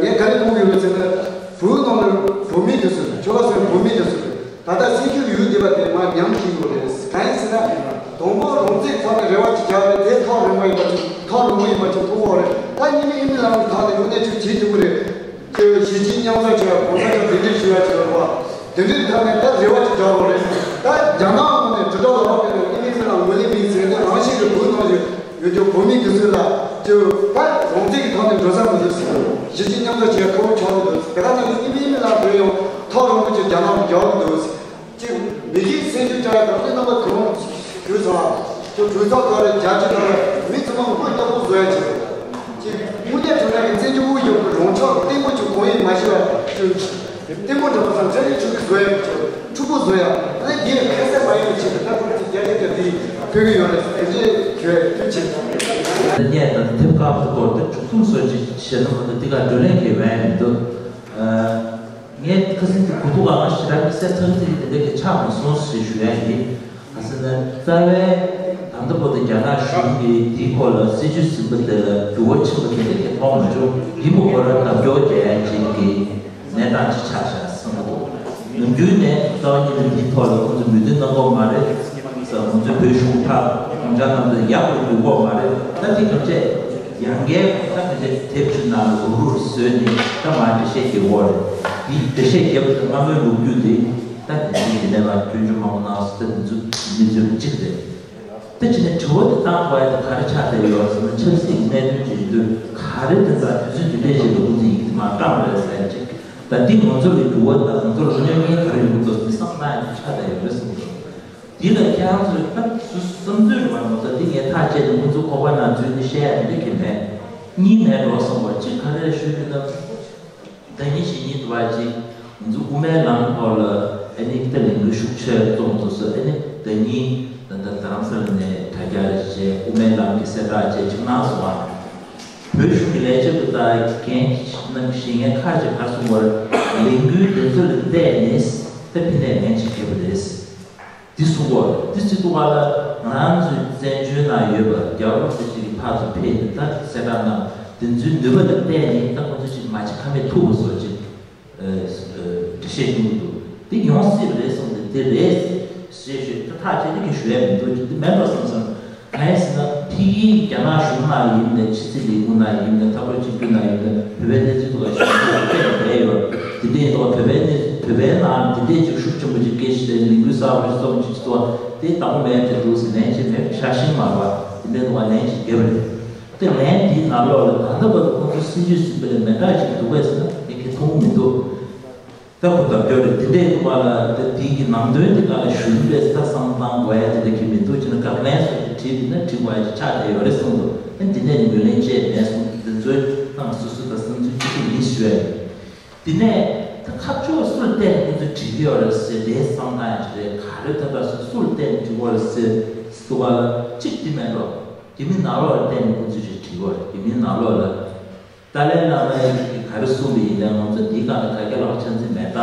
ངས་ག་རེ་གསུང་གི་ཡོད་ཟེར་ན། བོད་ནང་ལ་བོད་མི་དེ་ཚོ་ཁྱོད་ལ་སོང་བོད་མི་དེ་ཚོ། ད་ལྟ་སེམས་ཤུགས་ཡོད་བསྡད་པ་དེ་མར་ཉམས་ཀྱི་ཡོད་རེད། གང་ཡིན་ཟེར་ན། དང་པོ་རང་བཙན་ཐོག་ནས་རེ་བ་ཅིག་བརྒྱབ་རེད། དེ་ཐག་རིང་པོ་ཡིན་པ་ཅིག་ཐག་རིང་པོ་ཡིན་པ་ཅིག་མཐོང་གི་རེད། ད་གཉིས་ནས་ཨི་མི་ལམ་ཐག་ནས་དངོས་གནས་ཅིག་བྱེད་ཐུབ་ཀྱི་རེད། ཅིག་གཞིས་བྱེས་མཉམ་འཛོམས་བྱེད་ཡ་གོང་ས་མཆོག་གདན་འདྲེན་ཞུ་ཡ་བྱེད་པ་རེད་བ། དེ་འདྲའི་ཐོག་ནས་ད་རེ་བ་ཅིག་བརྒྱབ་དགོས་རེད། ད་རྒྱ་ནག་ནང་ནས་དྲིལ་བསྒྲགས་ལག་པ་སྤྲད་ནས་ཨི་མི་ལམ་ངོས་ལེན་མེད་ཟེར་ནས་རང་བཞིན་གྱི་བོད་ནང་བཞིན། ཡོད་ཀྱང་བོད་མི་དེ་ཚོ་ལ་ཅིག་ད་རང་བཙན་གྱི་ཐོག་ནས་འགྲོ་ས་མི་འདུག་ཟེར། གཞིས་བྱེས་མཉམ་འཛོམས་བྱེད་ཁག་པོ་ཆགས་ཀྱི་འདུག་དེ་ག་ནང་བཞིན་ཨི་མི་ཨི་མི་ལ་འགྲོ་ཡང་ཐག་རིང་པོ་ཅིག་རྒྱ་ནག་རྒྱག་གི་འདུག་ཅིག་མི་གིས་སེམས་ཤུགས་བཅག་ཡ་དང་དེ་རྣམ་པ་གང་དུས་ཚང་ཅིག་གྲོས་ཚོགས་ཁག་རེད། རྒྱ་ཆེ་ཁག་རེད། མི་ཚང་མ་མགོ་སྐྱག་པོ་བཟོ་ཡ་ཅིག་ཅིག་དངོས་གནས་དྲང་གནས་ཀྱི་བཙན་བྱོལ་དབུས་ཡོད་པའི་རང་ཆགས་བརྟན་པོ་ཅིག་གང་ཡིན་མ་ཤེས་པ་ཅིག་བརྟན་པོ་འདྲ་པོ་དང་ཚན་རིག་ཆུ་ཚད་བཟོ་ཡ་མི་ཆོག་འཁྲུག་པོ་བཟོ་ཡ། ཨ་ནི་འདི་ཡང་ཁ་གསལ་མ་ཡིན་པའི་ཆེད་དུ་ད་ཁོ་ཚོས་རྒྱ་སྐད་ཀྱང་འདི་ཕུལ་གྱི་ཡོད་རེད། དེ་འདྲའི་གྱོད་ཐུགས་ཆེ། ད་ངས་ད་དེབ་ཁ་པར་སྐོར་དེ་འཁྲུག་གཏུམ་བཟོ་ཅིག་བྱས་ན་མ་གཏོགས་འདི་ག་བགྲོ་གླེང་གི་འོས་མི་འདུག་ངས་ཁ་སང་དེ་གོ་ཐུག་ག་ང་ཞེ་དྲག་གི་སེ་ཐག་ཚིག་དེ་འདྲ་གི་ཆགས་མ་སོང་ཞེས་ཞུ་ཡ་ཡིན། ག་ཟེར་ན་རྩ་བའི་ད་ལྟ་བར་དུ་རྒྱ་ནག་གཞུང་གིས་འདིའི་སྐོར་ལ་སྲིད་བྱུས་ཟིན་པ་དེ་ལ་འགྱུར་བ་ཕྱིན་པ་དེ་འདྲ་གི་མཐོང་མ་བྱུང་། འདི་མོ་ཁོ་རང་རྒྱབ་སྐྱོར་རྒྱག་ཡ་ཅིག་གི་གནས་སྟངས་ཅིག་ཆགས་བཞག་བསམ་གྱི་འདུག་ནམ་རྒྱུན་ནས་རྩ་བ་ཉིད་ནས་འདིའི་ཐོག་ལ་ཁོང་ཚོས་མོས་མཐུན་གནང་གི་མ་རེད་ཟེར། ང་ཚོའི་བོད་གཞུང་ཕར་གོང་བཅག་གནང་སྟེ་ཡག་པོ་ཡོང་གི་མ་རེད། ད་དེ་ག་ཚད་ཡང་བསྐྱར་ད་དེ་འདྲའི་དེབ་ཅིག་ནང་ལ་རུག་རུག་བཟོས་ནས་ད་མར་འགྲེལ་བཤད་རྒྱག་དགོས་རེད། དེ་འགྲེལ་བཤད་རྒྱབ་སྔ་མོའི་ལོ་རྒྱུས་དེ་ད་དེ་འདྲའི་གནས་པ་སྐྱོན་བརྗོད་མང་པོ་གནང་སོང་། ད་དེ་ཚོ་མི་ཚོའི་གཅིག་རེད། དེ་བྱས་ནས་དྲི་བ་དེ་བཏང་དགོས་ཡ་དེ་ག་རེ་ཆགས་བསྡད་ཡོད་ཟེར་ན། ཆབ་སྲིད་ཀྱི་གནད་དོན་ཅིག་ཡིན་དུས་ག་རེ་དེ་ཚོ་དུས་ཚོད་འདི་འདྲའི་ཞིག་ལ་ཁོང་ཚོས་ཡིག་དེ་མར་བཀྲམ་རེད་ཟེར་ཅིག་ད་འདི་ང་ཚོ་ལ་འགྱུར་བ་དང་ང་ཚོ་ལ་གནོད་ངན་ག་རེ་ཡོང་གི་འདུག་འདི་བསམ་བློ་བཏང་ཡ་ཆགས་བསྡད་ཡོད་རེད་བསམ་གྱི་འདུག་འདི་ལ་ཁྱེད་རང་ཚོས་ད་སུ་བསམ་ཚུལ་རེད་པ། ང་ཚོ་འདི་ངས་ཐག་བཅད་ནས་ཁོང་ཚོ་ཁོག་པ་ནང་འཛུལ་ནས་བཤད་ཡ་འདི་གི་མེད། གཉིས་མེད་འགྲོ་སོང་བ་གཅིག་ག་རེ་ཞུ་རྒྱུ་ན། ཟླ་ཉིན་བཞི་ཉིན་དུ་བ་གཅིག་ང་ཚོ་དབུ་མའི་ལམ་ཐོག་ལ་ཨ་ནི་ད་ལས་འགུལ་ཤུགས་ཆེ་བཙོང་དུ་སོ། ཨ་ནི་ཟླ་ཉིན་ད་ལྟ་རྡ་རམ་ས་ལ་ནས་དྲ་རྒྱ་རེ་བྱས་དབུ་མའི་ལམ་གྱི་གསལ་བསྒྲགས་བྱས་ཅིག་གནང་སོང་བ། བོད་གཞུང་གི་ལས་བྱེད་པ་དང་འགན་གནང་བཞེས་མཁན་ཁག་ཅིག་ག་རེ་གསུངས་པ་རེད། ལས་འགུལ་དེ་ཚོ་ལ་བལྟས་ནས་ད་ཕི་ནས་ལན་ཅིག་ཕེབས་པ་རེད། འདི་གསུང་གོ། འདི་ཚོའི་ཐོག་ལ་ང་རང་ཚོའི་བཙན་བྱོལ་ནང་ཡོད་པ་རྒྱ་རོགས་ཚོ་ཅིག་གིས་ཕར་ཚུར་ཕེབས་ཏེ་ད་གསལ་བསྒྲགས་གནང་། དེ་ཚོའི་ནུས་པ་ལ་བརྟེན་ནས་ད་ཁོ་ཚོ་ཅིག་མ་ཅིག་ཁ་མེད་ཐུག་པ་བཟོ་ཅིག་འགྲེལ་བཤད་གནང་གི་འདུག་འདི་ཡོང་སྲིད་པ་རེད་གསུངས་ཏེ་འདི་རེད་ཞེས་ཞུས། ཐག་བཅད་དེ་གི་ཞུ་ཡ་མི་འདུག་ཅིག་འདི་མེད་འགྲོ་བསམ་སོང་། གང་ཡིན་ཟེར་ན་ཕ་གིའི་རྒྱ་ནག་གཞུང་ནང་ཡིན་ནས་ཕྱི་སྲིད་ལས་ཁུངས་ནང་ཡིན་ནས་འཐབ་ཕྱོགས་གཅིག་གྱུར་ནང་ཡིན་ནས་བོད་པའི་གནས་ཚུལ་ཐོག་ལ་ཞུ་རྒྱུ་སྤེལ་བསྡད་ཡོད། དེ་འདྲའི་ཐོག་བོད་པའི་གནས་བོད་པའི་ནང་དེ་འདྲའི་ཅིག་ཤུགས་ཆེན་པོ་ཅིག་སྐད་ཆ་དེ་ལས་འགུལ་གསར་པ་ཞིག་རྩོམ་ཅིག་ཐོག་དེ་དང་པོ་མེད་དེ་འདུག་ཟེར་ལན་ཅིག་མེད་ཤ་ཤིང་མ་རེད་པ། དེ་འདྲའི་ཐོག་ལན་ཅིག་བརྒྱབ་རེད། དེ་ལན་དེའི་ནང་ལོགས་ལ་ད་ལྟ་བར་དུ་ཁོང་ཚོའི་སྲིད་ཇུས་ཟིན་པ་ལས་མི་འདྲ་ཞིག་འདུག་པས་ཟེར་ན་ངས་ཁས་མཐོང་གི་མི་འདུག་ད་ཁོ་ལབ་རྒྱུ་རེད། དེ་འདྲའི་ཐོག་ལ་ད་དེའི་གི་ནང་དོན་དེ་ག་ལ་ཞུ་རྒྱུ་རེད་ད་བསམ་བཏང་དགོས་ཡ་དེ་འདྲ་གི་མི་འདུག་ཅེ་ན་དགག་ལན་སོགས་ཀྱི་བྲིས་འདུག་ན་བྲིས་དགོས་ཡ་ཅིག་ཆགས་བསྡད་ཡོད་རེད་གསུངས་འདུག་ཨ་འདི་ནས་ངོས་ལེན་བྱས་མེད་གསུངས་འདུག་འདི་ཚོའི་ནང་སོ་སོ་དང་བསམ་ཚུལ་གཅིག་གཅིག་མིན་ཞུ་ཡ་རེད། དེ་ནས་ད་ཁ་ཕྱོགས་སུ་ལ་བལྟས་ནས་ཁོ་ཚོས་བྲིས་ཀྱི་ཡོད་རེད་ཟེར་དེ་བསམ་བཏང་ཡ་ཅིག་རེད། ག་རེ་ད་ལྟ་སུ་སུ་ལ་བལྟས་ནས་བྲིས་ཡོད་རེད་ཟེར་སུ་བ་ལ་གཅིག་དེ་མེད་འགྲོ། རྒྱ་མི་ནང་ལོགས་ལ་བལྟས་ནས་ཁོ་ཚོས་ཅིག་བྲིས་ཡོད་རེད། རྒྱ་མི་ནང་ལོགས་ལ། ཏཱ་ལའི་བླ་མས་ག་རེ་གསུངས་པ་ཡིན་ནའང་ང་ཚོ་འདིའི་སྒང་ལ་ག་གེ་ལག་ཆ་འཛིན་མེད་ད་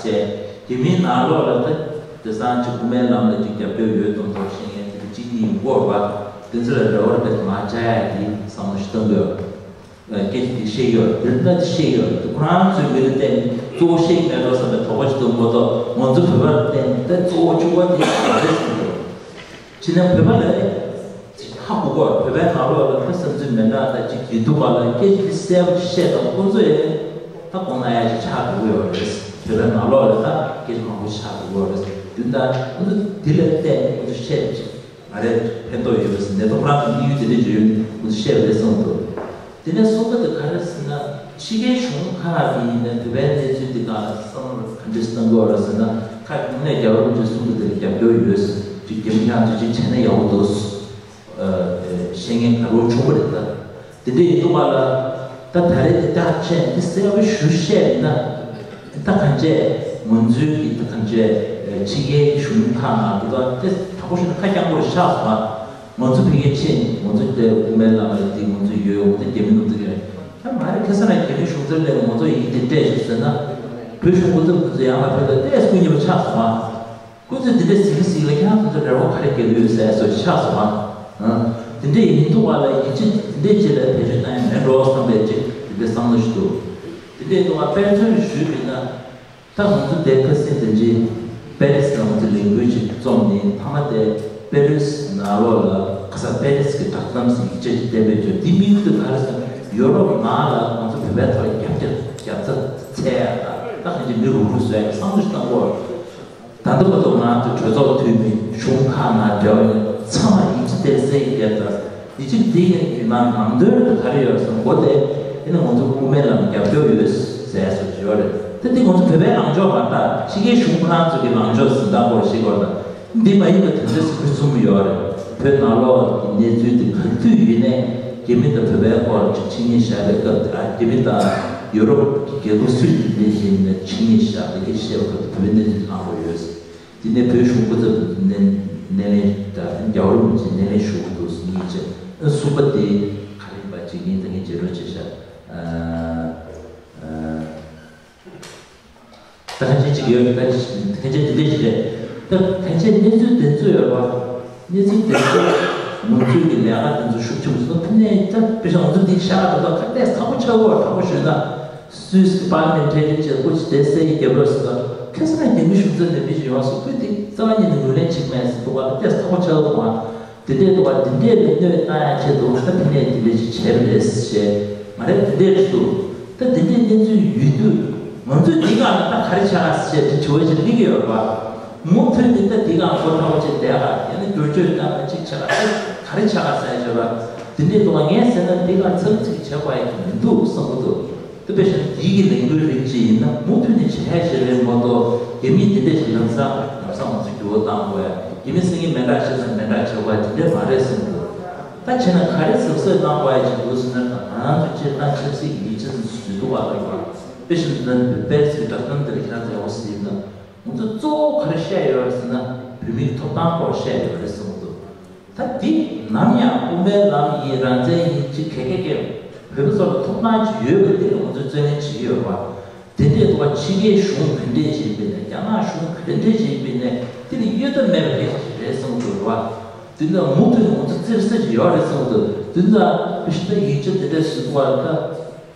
ཟེར། དེ་མིན་ནང་ལོགས་ལ་ད་དེང་སང་ཅིག་དབུ་མའི་ལམ་ལ་ཅིག་རྒྱབ་སྐྱོར་ཡོད་དམ་མདོག་བཤད་མཁན་དེ་གཅིག་གཉིས་ཡོང་གི་ཡོད་རེད་པ། དེ་ཚོ་ལ་རེ་བ་རེ་བ་མ་བྱ་ཡ་གི་བསམ་བློ་ཞིག་གཏོང་གི་ཡོད། སྐད་ཆ་དེ་བཤད་ཡོད་དེ་ལྟ་དེ་བཤད་ཡོད་དེ་ཁོ་རང་ཚོའི་མི་ལ་བརྟེན་གཙོ་བོ་བཤད་ཀྱི་མེད་འགྲོ་བསམ་པའི་དོགས་པ་ཞིག་འདུག་མ་གཏོགས་ང་ཚོ་བོད་པར་བརྟེན་ད་གཙོ་བོ་གཅིག་པ་དེ་ག་རེ་ཟེར་གྱི་ཡོད། ཕྱི་ནང་བོད་པ་ལ་ཧ་གོ་གོ་བོད་པའི་ནང་ལོགས་ལ་ཁ་བསམ་ཚུལ་མི་འདྲ་ད་ཅིག་ཡིན་འདུག་པ་ལ་སྐད་ཆ་འདི་གསལ་པོ་ཅིག་བཤད་དང་ཁོང་ཚོ་ཡང་ད་དགོངས་ན་ཡ་ཅིག་ཆགས་འགྲོ་གི་ཡོད་རེད། བོད་པའི་ནང་ལོགས་ལ་ད་སྐད་ཆ་མང་པོ་ཆགས་འགྲོ་གི་ཡོད་རེད། དུས་ད་ཁོང་ཚོ་འདི་ལ་བལྟས་ནས་ཁོང་ཚོ་བཤད་ཅིག་ང་རེ་ཕན་ཐོགས་ཡོད་པ་ཟེར་ནས་ད་ཁོ་རང་ཚོ་དམིགས་ཡུལ་དེ་འདྲ་ཅིག་ཡོད་ནས་ཁོང་ཚོ་བཤད་པ་རེད་གསུངས་འདུག་དེ་ནས་གསུམ་པ་དེ་ག་རེ་ཟེར་ན་ཕྱི་རྒྱལ་གཞུང་ཁག་གི་ཡིན་ནའི་བོད་པའི་གནས་ཚུལ་འདི་ག་བསམ་བློ་ག་འདྲས་གཏོང་དགོས་རེད་ཟེར་ན་ཁ་གང་ནས་རྒྱལ་བ་རིན་པོ་ཆེ་གསུང་གི་དེ་ལ་རྒྱབ་སྐྱོར་ཡོད་ཅིག་རྒྱབ་སྐྱོར་ཡང་དུས་ཅིག་བྱས་ན་ཡག་པོ་འདུག་བཤད་མཁན་ག་རེ་བྱུང་བ་རེད་ད། དེ་འདྲ་ཡིན་དུས་ག་ལ་ད་ད་རེས་དེ་དག་བྱས་འདི་གསལ་པོ་ཞུ་བཤད་ཡིན་ན་ད་གང་བྱས་ང་ཚོའི་གི་ད་གང་བྱས་ཕྱི་རྒྱལ་གཞུང་ཁག་ནང་དུ་ད་དེ་དྲང་པོ་ཞུ་ན་ཁ་རྐྱང་པོ་རེད་ཤག་སོང་ང་། ང་ཚོ་ཕ་གིར་ཕྱིན་ང་ཚོ་དེ་དབུ་མའི་ལམ་ལ་དེ་ང་ཚོ་ཡོད་ང་ཚོ་རྒྱ་མི་ནང་དུ་ཡོད་ད་མ་རེད། ཁ་སང་ལ་རྒྱ་མི་གཞུང་ཚབ་ལས་ང་ཚོ་ཡིག་དེ་སྤྲད་ཤོག་ཟེར་ན་བོད་གཞུང་སྐུ་ཚབ་ཁོ་ཚོ་ཡང་ལ་ཕེབས་ད་ལྟས་སྐུ་ཉེ་པོ་ཆགས་སོང་ང་། ཁོ་ཚོས་དེ་འདྲས་ཟིག་ཟིག་ལ་ཁྱེད་རང་ཚོ་ཚོ་རེ་བ་ག་རེ་རྒྱག་གི་ཡོད་ཟེར་སོགས་ཆགས་སོང་ང་། དེ་འདྲས་ཡིན་དུས་ག་ལ་ཡིད་ཆེས་དེ་འདྲས་ཅིག་ལ་བེད་སྤྱོད་བཏང་ཡ་མེད་འགྲོ་བསམ་པའི་ཅིག་དེ་འདྲས་བསམ་བློ་ཞིག་འདུག་དེ་འདྲས་འདུག་ང་དཔེ་མཚོན་ཞུས་པ་ཡིན་ན། ད་ང་ཚོ་དེ་ཁ་སང་དེ་རྗེས་པེ་རི་སི་ལ་ང་ཚོ་ལས་འགུལ་ཅིག་རྩོམ་ནས་མཐའ་མ་དེ་པེ་རི་སི་ནང་ལོགས་ལ་ཁ་སང་པེ་རི་སི་གི་བསྒྲགས་གཏམ་ཟིག་ཡིག་ཆ་ཅིག་བསྟན་པའི་བརྗོད་འདི་དམིགས་ཡུལ་དེ་ག་རེ་ཟེར་ན་ཡོ་རོབ་ནང་ལ་ང་ཚོ་བོད་པའི་ཐོག་ལ་རྒྱབ་སྐྱོར་རྒྱབ་རྩ་འཚལ་ཡ་དང་ད་གང་ཅི་མི་རུག་རུག་བཟོ་ཡ་བསམ་བློ་ཞིག་བཏང་དགོས། ད་ལྟ་བར་དུ་ང་ཚོ་གྲོས་ཚོགས་འཐུས་མི་གཞུང་ཁག་ནང་འབྲེལ་བ་ཡོད་ཚང་མ་ཡིག་ཆ་དེ་གསལ་རྒྱབ་དང་ཡིག་ཆ་འདི་ཡིན་ན་ནང་དོན་དུ་ག་རེ་ཡོད་ཟེར་ན་འོ་དེ་ཡིན་ན་ང་ཚོ་དབུ་མའི་ལམ་རྒྱབ་སྐྱོར་ཡོད་ཟེར་སོ་ཡོད་རེད། ད་འདི་ང་ཚོ་བོད་པའི་ལངས་ཕྱོགས་མ་རེད་ད་ཕྱི་རྒྱལ་གཞུང་ཁོ་རང་ཚོ་གི་ལངས་ཕྱོགས་ཟིན་ད་སྐོར་ཞིག་སྐོར་དང་འདི་མ་ཡིན་པ་དེ་འདྲ་ཟེར་གསུངས་ཡོད་རེད། བོད་ནང་ལོགས་ཀྱི་གནས་ཚུལ་དེ་ག་དུས་ཡིན་ནའི་རྒྱ་མི་དང་བོད་པའི་སྐོར་ཆིངས་ཡིག་བཞག་པའི་སྐབས་དེ་ཨ་རྒྱ་མི་དང་ཡོ་རོབ་ཀྱི་རྒྱལ་ཁབ་སུ་ཡིན་ནའི་ཡིན་ནའི་ཆིངས་ཡིག་བཞག་ལས་ཀ་བཤད་པ་སྐབས་དེ་བོད་པའི་གནས་ཚུལ་གནང་དགོས་ཡོད། དེ་ནས་བོད་གཞུང་སྐུ་ཚབ་སྣེ་སྣེ་ལེན་དང་རྒྱལ་བ་རིན་པོ་ཆེ་སྣེ་ལེན་ཞུ་དགོས་འདུག་ཟེར་ངེས་ཅན་ཨ་གསུམ་པ་དེ་ག་རེ་ཡིན་པ་ཅིག་ཡིན་ད་ངས་བརྗེད་འགྲོ་བྱས་ཤག་ཨ་ཨ། ད་ཁ་ཆེ་གཅིག་ཡོད་ད་ཁ་ཆེ་འདི་འདྲས་ཞིག་རེད། ད་ཁ་ཆེ་གནས་ཚུལ་དེ་ཚོ་ཡོད་པ། གནས་ཚུལ་དེ་ཚོ་ང་ཚོའི་གི་ལས་ཀ་དེ་ཚོ་ཤུགས་ཆེན་པོ་སོང་ཕ་ནས་ད་དཔེ་ཆ་ང་ཚོ་འདི་ཤ་ད་ད་ཁ་གཏད་ཚ་པོ་ཆགས་པ་དྲག་པོ་ཞུས་ན་སུད་སི་པར་ལ་མེན་ཊ་རི་བྱས་ཁོ་ཅི་དེ་སེ་ཡི་རྒྱབ་རོགས་སུ་ད་ཁ་སང་རྒྱ་མི་གཞུང་ཚབ་ནས་མི་ཞིག་ཡོང་སོང་ཁོས་དེ་རྩ་བ་ཉིད་ནས་ངོས་ལེན་བྱེད་ཀྱི་མེད་ཟེར་འདུག་ག་ད་གཏད་ཚ་པོ་ཆགས་སོང་ང་། དེ་འདྲས་འདུག་བ། དེ་འདྲས་ལ་གནོད་བཏང་ཡ་ཆེད་དུ་ད་ཕ་ནས་དེ་འདྲས་ཅིག་བྱས་པ་རེད་ཞེས་ང་རས་དེ་འདྲས་རེད་འདུག་ད་དེ་འདྲས་གནས་ཚུལ་ཡོད་དུས་ང་ཚོས་འདི་ག་ལ་ད་ག་རེ་བྱ་ཞེས་དྲི་བ་ཅིག་སླེབས་ཀྱི་ཡོད་རེད་བ། མུ་མཐུད་དེ་ད་འདི་ག་མགོ་ཐག་པོ་བྱས་བསྡད་ག་ཡང་ན་བསྒྱུར་བཅོས་བཏང་ག་ཅིག་བྱ་ག་ག་རེ་བྱ་ག་ཟེར་ཞོར་བ། དེ་འདྲས་འདུག་བ། ངས་ཟེར་ན་འདི་ག་ཚབ་ཚིག་བྱེད་དགོས་ཡ་གི་མི་འདུག་བསམ་གི་འདུག་ད་དཔེ་བཞག་ན་འདི་གི་ལས་འགུལ་རིགས་ཅིག་ཡིན་ན་མུ་མཐུད་ནས་བྱས་བྱས་རེད་མ་གཏོགས་རྒྱ་མིས་འདི་འདྲས་ཞིག་ལམ་སང་ལམ་སང་ང་ཚོ་འགྱུར་བ་བཏང་དགོས་ཡ། རྒྱ་མི་སེང་གེ་མེ་འདྲ་བཤད་ས་མེ་འདྲ་བྱེད་དགོས་དེ་འདྲས་མ་རེད་གསུངས་འདུག་ད་བྱས་ན་ག་རེ་གཟབ་གཟབ་གནང་དགོས་ཡ་ཅིག་འདུག་ཟེར་ན་ད་ང་རང་ཚོ་སྤྱིར་བཏང་ཆབ་སྲིད་ཀྱི་ཡིག་ཆ་ཚོ་བཟོས་འདུག་བ་ལ་ཡོད། དཔེ་བཞིན་དུ་ད་པེ་རི་སི་གི་བསྒྲགས་གཏམ་དེ་ལ་ཁྱེད་རང་ཚོ་ཡག་པོ་གཟིགས་ན་ང་ཚོ་གཙོ་བོ་ག་རེ་བཤད་ཡོད་རེད་ཟེར་ན་བོད་མིའི་ཐོབ་ཐང་སྐོར་བཤད་ཡོད་རེད་གསུངས་འདུག་ད་འདི་ནམ་ཡང་དབུ་མའི་ལམ་ཡིན་རང་བཙན་ཡིན་ཅིག་ག་གེ་གེ་བོད་པ་ཚོ་ལ་ཐོབ་ཐང་ཅིག་ཡོད་པ་འདི་ལ་ང་ཚོས་བརྩོན་ལེན་བྱེད་ཀྱི་ཡོད་རེད་བ། དེ་འདྲའི་ཐོག་ཕྱི་རྒྱལ་གཞུང་ག་འདྲས་བྱེད་པའི་ནས་རྒྱ་ནག་གཞུང་ག་འདྲས་བྱེད་པའི་ནས་དེ་ལ་གཡོལ་ཐབས་མེད་པའི་སྐད་ཆ་ཞིག་རེད་གསུངས་འདུག་རེད་བ། དེ་འདྲ་མུ་མཐུད་ནས་ང་ཚོ་བཙིར་ས་ཞིག་ཡོད་རེད་གསུངས་འདུག་དེ་འདྲ་ཕྱི་ལྟ་ཡིག་ཆ་དེ་འདྲས་བཟོས་འདུག་བ་ད།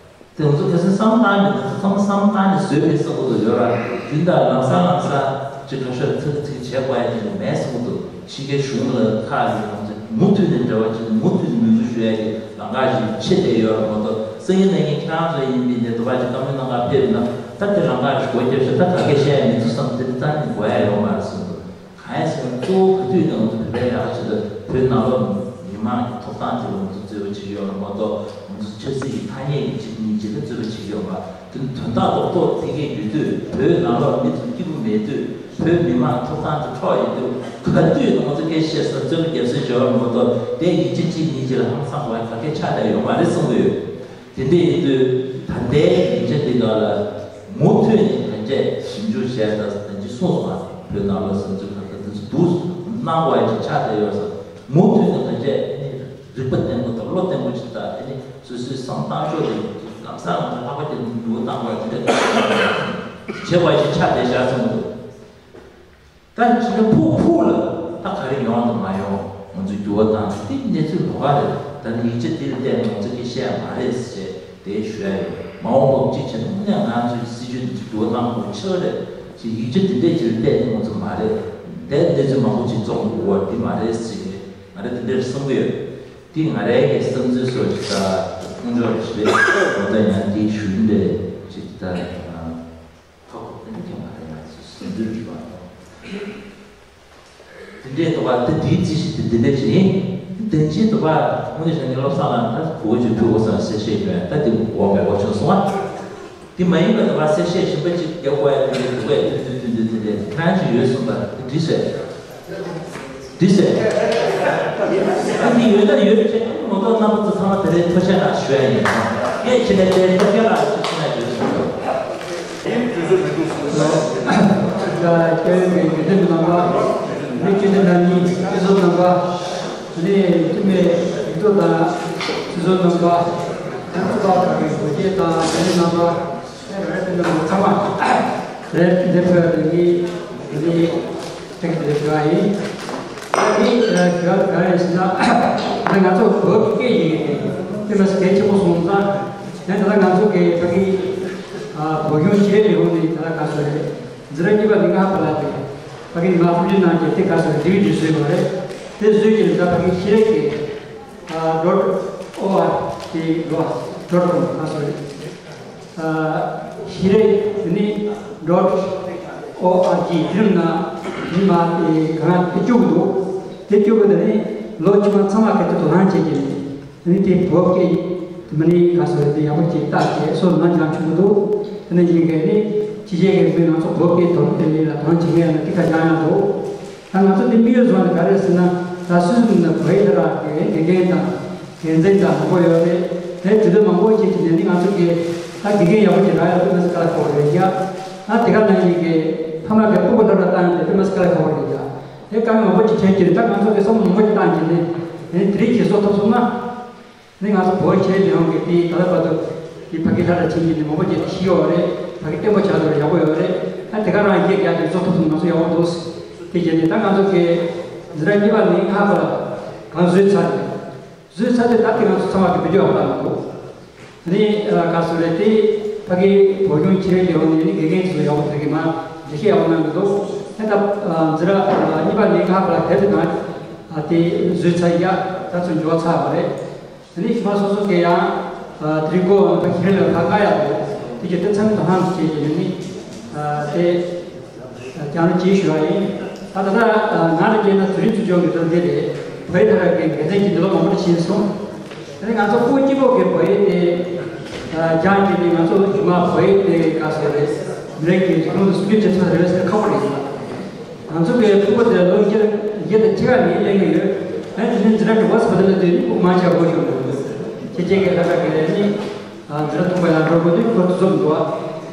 དེ་ང་ཚོ་གལ་སྲིད་བསམ་བཏང་མེད་ན་ཚང་མ་བསམ་བཏང་ནས་བཟོས་མེད་བསམ་གི་འདུག་ཡོད་ར། དེ་འདྲ་ལམ་སང་ལམ་སང་ ཅིག་ཁ་ཤས་ཚིག་ཚིག་བྱས་པ་ཡིན་ནི་མེད་གསུངས་འདུག་ཕྱི་རྒྱལ་གཞུང་ལ་ཁག་ཡོད་ཁོང་ཚོས་མུ་མཐུད་ནས་འབྲེལ་བ་བྱས་ནས་མུ་མཐུད་ནས་མོས་མཐུན་ཞུ་ཡ་གི་ལམ་ཁ་ཞིག་ཕྱེ་བསྡད་ཡོད་རེད་མ་གཏོགས། སང་ཉིན་གནངས་ཉིན་ཁྱེད་རང་ཚོ་ཡིན་པའི་ནས་དུ་བ་ཅིག་བཀའ་མོལ་གནང་ག་ཕེབས་ན། ད་དེ་ལམ་ཁ་ཞིག་སྒོ་བརྒྱབ་ཤག་ད་ག་གེ་བཤད་ཡ་མི་འདུག་བསམ། དེ་འདྲ་གཏན་ནས་དགོས་ཡ་ཡོད་མ་རེད་གསུངས་འདུག་གང་ཡིན་ཟེར་ན། གཙོ་བོ་ག་དུས་ནས་ང་ཚོ་བོད་པའི་ལས་ཀ་བྱེད་དུས་བོད་ནང་ལོགས་མི་མང་གི་ཐོབ་ཐང་དེ་ལ་ང་ཚོ་རྩོད་པ་བྱེད་ཀྱི་ཡོད་རེད་མ་གཏོགས། ང་ཚོ་ཆབ་སྲིད་ཀྱི་ཐ་སྙད་ཀྱི་ཆེད་དུ་ཆེད་དུ་རྩོད་པ་བྱེད་ཀྱི་ཡོད་མ་རེད། དེ་ནི་དོན་དག་རྡོག་རྡོག་དེ་གས་ཡོད་དུས། བོད་ནང་ལོགས་མི་ཚོ་སྐྱིད་པོ་མེད་དུས། བོད་མི་མང་ཐོབ་ཐང་དེ་འཕྲོག་ཡོད་དུས། ག་དུས་ང་ཚོ་སྐད་བཤད་ས་རྩོད་པ་རྒྱབ་སྲིད་བྱེད་པ་མ་གཏོགས། དེ་ཡིག་ཆ་གཅིག་གཉིས་ཅིག་ལ་ཧང་སང་དགོས་ཡ་ག་གེ་ཆགས་བསྡད་ཡོད་མ་རེད་གསུངས་ཡོད། དེ་འདྲ་ཡིན་དུས་ད་ལྟའི་ཡིག་ཆ་འདི་དག་ལ་མུ་མཐུད་ནས་གང་བྱས་ཞིབ་འཇུག་བྱས། ད་ལྟ་ཅི་གསུངས་སོང་། བོད་ནང་ལོགས་སུ་ཚུར་ག་ཚོད་དུ་འདུག་གནང་དགོས་ཡ་ཅིག་ཆགས་བསྡད་ཡོད་ས། མུ་མཐུད་ནས་གང་བྱས་ཨ་ནི་རིག་པ་བརྟན་པོ་དང་བློ་བརྟན་པོ་ཅིག་དང་། ཨ་ནི་སོ་སོའི་བསམ་སྟངས་ཕྱོགས་དེ་ལམ་སང་ལམ་སང་ལྷག་པ་དེ་འགྱུར་བ་བཏང་དགོས་ཡ་དེ་འདྲ་བྱེད་དགོས་ཡ་ཅིག་ཆགས་བསྡད་ཤག་གསུངས་འདུག་ད་ཕྱི་ཕྱོགས་ཕུགས་ཕུགས་ལ་ད་ག་རེ་ཡོང་དང་མ་ཡོང་། ང་ཚོས་འགྱུར་བ་བཏང་དེ་གནས་ཚུལ་ལོགས་ཀ་རེད། ད་ནི་ཡིག་ཆ་འདི་ལ་བལྟས་ནས་ང་ཚོ་གིས་བཤད་ཡ་མ་རེད་ཟེར་དེ་ཞུ་ཡ་ཡོད། མ་འོངས་པ་གཅིག་བྱས་ན་དངོས་གནས་ང་ཚོའི་སྲིད་ཇུས་འདི་ཚོ་འགྱུར་བ་གཏང་དགོས་ཆེ་བ་རེད་ཅེས། ཡིག་ཆ་འདི་འདྲས་ཅིག་ལ་བལྟས་ནས་ང་ཚོ་མ་རེད། དེ་གནས་ཚུལ་མང་པོ་ཅིག་རྫོགས་འདུག་བ། འདི་མ་རེད་ཟེར་གི་ང་རེ་འདི་འདྲས་གསུང་གི་ཡོད། འདི་ང་རའི་གི་བསམ་ཚུལ་སོགས་ཅིག་ད་ཁོང་ཚོ་ཞིག་རེད། ད་ཡང་འདི་ཞུ་ཡིན་རེད་ཅིག་ད། ཁ་ཁོག་ཏན་ཏན་མ་རེད། ང་ཚོ་སུན་འབྱིན་གྱི་བ་དང་། དེ་འདྲའི་འདུག་པ། དེ་དེའི་རྩིས་གཞི་དེ་འདི་འདྲ་ཞིག་ཡིན། དེ་ཅིའི་འདུག་པ། དངོས་གནས་བྱས་ན་བློ་བཟང་ལགས་ད་གོ་ཅིག་ཕུལ་དགོས་བསམ་གསལ་བཤད་ཡོད། ད་དེ་འོག་མེད་པ་བྱུང་སོང་ཨ། དེ་མ་ཡིན་པ་འདུག་པ། གསལ་བཤད་ཞིབ་པ་ཅིག་རྒྱག་དགོས་ཡ་དེ་འདྲ་འདུག་པས། དེ་དེ་དེ་འདྲ་དེ་འདྲ་ཁྱེད་རང་ཅིག་ཡོད་གསུངས་པ་དེ་འདྲ་ཟེར། འདི་ཟེར། ཨ་འདི་ཡོད་ན་ཡོད་ཅེས་མ་གཏོགས་རྣམ་པ་ཚོ་ཚང་མ་དེ་རིང་ཐུགས་རྗེ་གནང་ཞུ་ཡ་ཡིན། ངས་ཁྱེད་ནས་དེ་ཐུགས་རྗེ་གནང་ཞུ་ཞུ་ན་ཡོད་ཟེར། ད་སྐྱབས་མགོན་གྱི་དགེ་འདུན་རྣམ་པ། མི་སྤྱི་འཐུས་རྣམ་གཉིས་སྤྱི་ཚོགས་རྣམ་པ། ནས་འཐུས་མི་ཡིག་ཐོག་དང་སྤྱི་ཚོགས་རྣམ་པ། ཨ་ནི་ཚོགས་པ་ཁག་གི་དགོས་འགེལ་དང་ལས་རིགས་རྣམ་པ། རེད། དེ་ནས་ཚང་མ་རེད། འདི་ཕུལ་བ་དེ་ངས་འདི་ཐེངས་འདིར་ཞུ་བ་ཡིན། ད་ནི་ཞུ་བ་ག་རེ་ཟེར་ན། ད་ང་ཚོ་བོད་ཀྱི་སྐད་ཡིག་དེ་དཔེ་མི་སྲིད་གལ་ཆེན་པོ་སོང་ཙང་། ཡང་ད་ལྟ་ང་ཚོ་གི་ཕ་གི་བོད་གཞུང་ཕྱི་དྲིལ་ལས་ཁུངས་ནས་ད་ལྟ་ག་ཚོད་རེད། འཛིན་གྲྭ་གཉིས་པ་ནས་ལྔ་པ་ལ་དེ་ཕ་གི་ནས་མར་ཕབ་སྒྱུར་གནང་རྗེས་དེ་ག་ཚོད་རེད། འབྲི་གི་འབྲི་སྲོལ་ཡོད་རེད། དེ་བཟོས་རྗེས་ད་ཕ་གི་ཤེས་རིག་གི་ཨ་dot org་དེ་འགྲོ་dot com་ང་ཚོ་རེད། ཨ་ཤེས་རིག་དེ་ནི་dot org་དེ་ནང་མི་མང་དེ་གང་དེ་བཅུག་གི་འདུག་དེ་བཅུག་གི་དེ་ནི་ལོ་ཆུང་བ་ཚང་མ་གི་དེ་དོ་སྣང་བྱེད་ཀྱི་རེད། དེ་ནི་དེ་བོད་སྐད་མི་ནི་ག་ཚོད་རེད། དེ་ཡག་པོ་ཅིག་བལྟས་ཏེ་སོ་ནང་སྦྱང་ཆོག་གི་འདུག་དེ་ནི་ཡིན་གྱི་ནི་ཕྱི་རྒྱལ་གྱི་མི་ང་ཚོ་བོད་སྐད་དོ་སྣང་དེ་ལ་དོ་སྣང་བྱེད་མཁན་ཡང་ན་དེ་ག་སྦྱང་ཡང་འདུག་ད་ང་ཚོ་འདི་དམིགས་ཡུལ་བཟུང་ནས་ག་རེ་ཟེར་ན། ད་སུད་སི་ནང་བོད་ཡིག་དེ་ར་དགེ་རྒན་དང་འགན་འཛིན་དང་མང་པོ་ཡོད་རེད། དེ་དུས་ཚོད་མང་པོ་ཞིག་བྱས་ནས་ནི་ང་ཚོ་གིས་ད་དགེ་རྒན་ཡག་པོ་ཞིག་རག་ཡག་དཔེ་མི་སྲིད་དཀའ་ལས་ཁག་པོ་རེད་ཡ། ད་དེ་ག་ནང་བཞིན་གྱི་ཕ་མ་གིས་སྤུ་གུ་སློབ་གྲྭ་བཏང་ཡག་དེ་དཔེ་མི་སྲིད་དཀའ་ལས་ཁག་པོ་རེད་ཡ། དེ་དཀའ་ངལ་མང་པོ་ཞིག་འཕྲད་ཀྱི་རེད། ད་ང་ཚོ་གིས་བསམ་བློ་མང་པོ་ཞིག་བཏང་བྱས་ནས་ནི་དེ་རིགས་ཀྱི་བཟོ་ཐུབ་སོང་ན། ནི་ང་ཚོ་བོད་ཆེ་ལྗོངས་ཀྱི་དེའི་ད་ལྟ་བར་དུ་དེ་ཕ་གི་ལྷ་ར་ཆེན་གྱི་ནི་མང་པོ་ཅིག་ཤི་ཡོད་རེད། ཕ་གི་བརྟན་པོ་ཆགས་འདུག་ཡག་པོ་ཡོད་རེད། ད་དེ་ག་རང་ཡིག་རྒྱག་དེ་བཟོ་ཐུབ་ཐུབ་ང་ཚོ་ཡག་པོ་འདུག་དེ་བྱས་ནས་ད་ང་ཚོ་གི་འཛིན་གྲྭ་གཉིས་པ་ནས་ལྔ་པ་གང་བཟོས་ཚར་རེད། བཟོས་ཚར་དེ་ད་དེ་ང་ཚོ་ཚང་མ་གི་བི་ཌིའོ་ཡག་པོ་བཏང་འདུག་ནི་ག་སོ་རེད། དེ་ཕ་གི་བོད་ལྗོངས་ཆེ་ལྗོངས་ནས་ནི་དགེ་རྒན་ཚོ་ཡག་པོ་དེ་གི་མ་འགྲེལ་བཤད་ཡག་པོ་གནང་གི་འདུག་དེ་ད་འཛིན་གྲྭ་གཉིས་པ་ནས་ལྔ་པ་ལ་དེབ་དེ་གང་དེ་བཟོས་ཚར་ཡ། ད་ཚོ་འབྱོར་ཚར་བ་རེད། དེ་ནས་ཞུ་མ་སོ་སོ་གི་ཡང་དེ་རིང་གོ་བ་ཤེས་ལ་ཕ་ང་ཡག་པོ་དེ་གི་དེ་ཚང་མ་དོ་སྣང་བྱེད་ཀྱི་ནི་དེ་རྒྱང་རིང་ཅིག་ཞུ་བ་ཡིན། ད་ད་ལྟ་ང་རང་སྐྱེས་ན་དེ་རིང་ཚུར་སྦྱོང་གི་དོན་དེ་རེད། བོད་ཡིག་དེ་ར་གི་འགན་འཛིན་གྱི་འདི་ལོ་མང་པོ་ཕྱིན་སོང་། དེ་ནས་ང་ཚོ་སྐུ་གཅིག་པོ་གི་བོད་ཡིག་དེ་སྦྱང་གི་ནི་ང་ཚོ་ཞུ་མ་བོད་ཡིག་དེ་ག་སོ་རེད། མི་རིགས་ཀྱི་རིག་ལུགས་སུ་སྲུང་སྐྱོབ་བྱེད་ཐུབ་རེད་ཟེར་ཁག་པོ་རེད། ང་ཚོ་གི་ཕྲུ་གུ་དེ་ལོ་བརྒྱད་བརྒྱད་དང་ཕྱེད་ཀ་ནས་གླེང་གི་ཡོད། ཨ་ནི་དེ་ནས་འཛིན་གྲྭ་དྲུག་པ་སུ་བ་དེ་ལ་དེ་ནི་ཕྲུ་གུ་མང་ཆེ་བ་གོ་ཤོར་འདུག་ཁྱེད་ཅག་གི་ལྷ་ས་གི་ལས་ནི་འཛིན་གྲྭ་ཐོན་པ་ཡང་འགྲོ་དགོས་དུས་ཁོ་ཚོ་འདུག་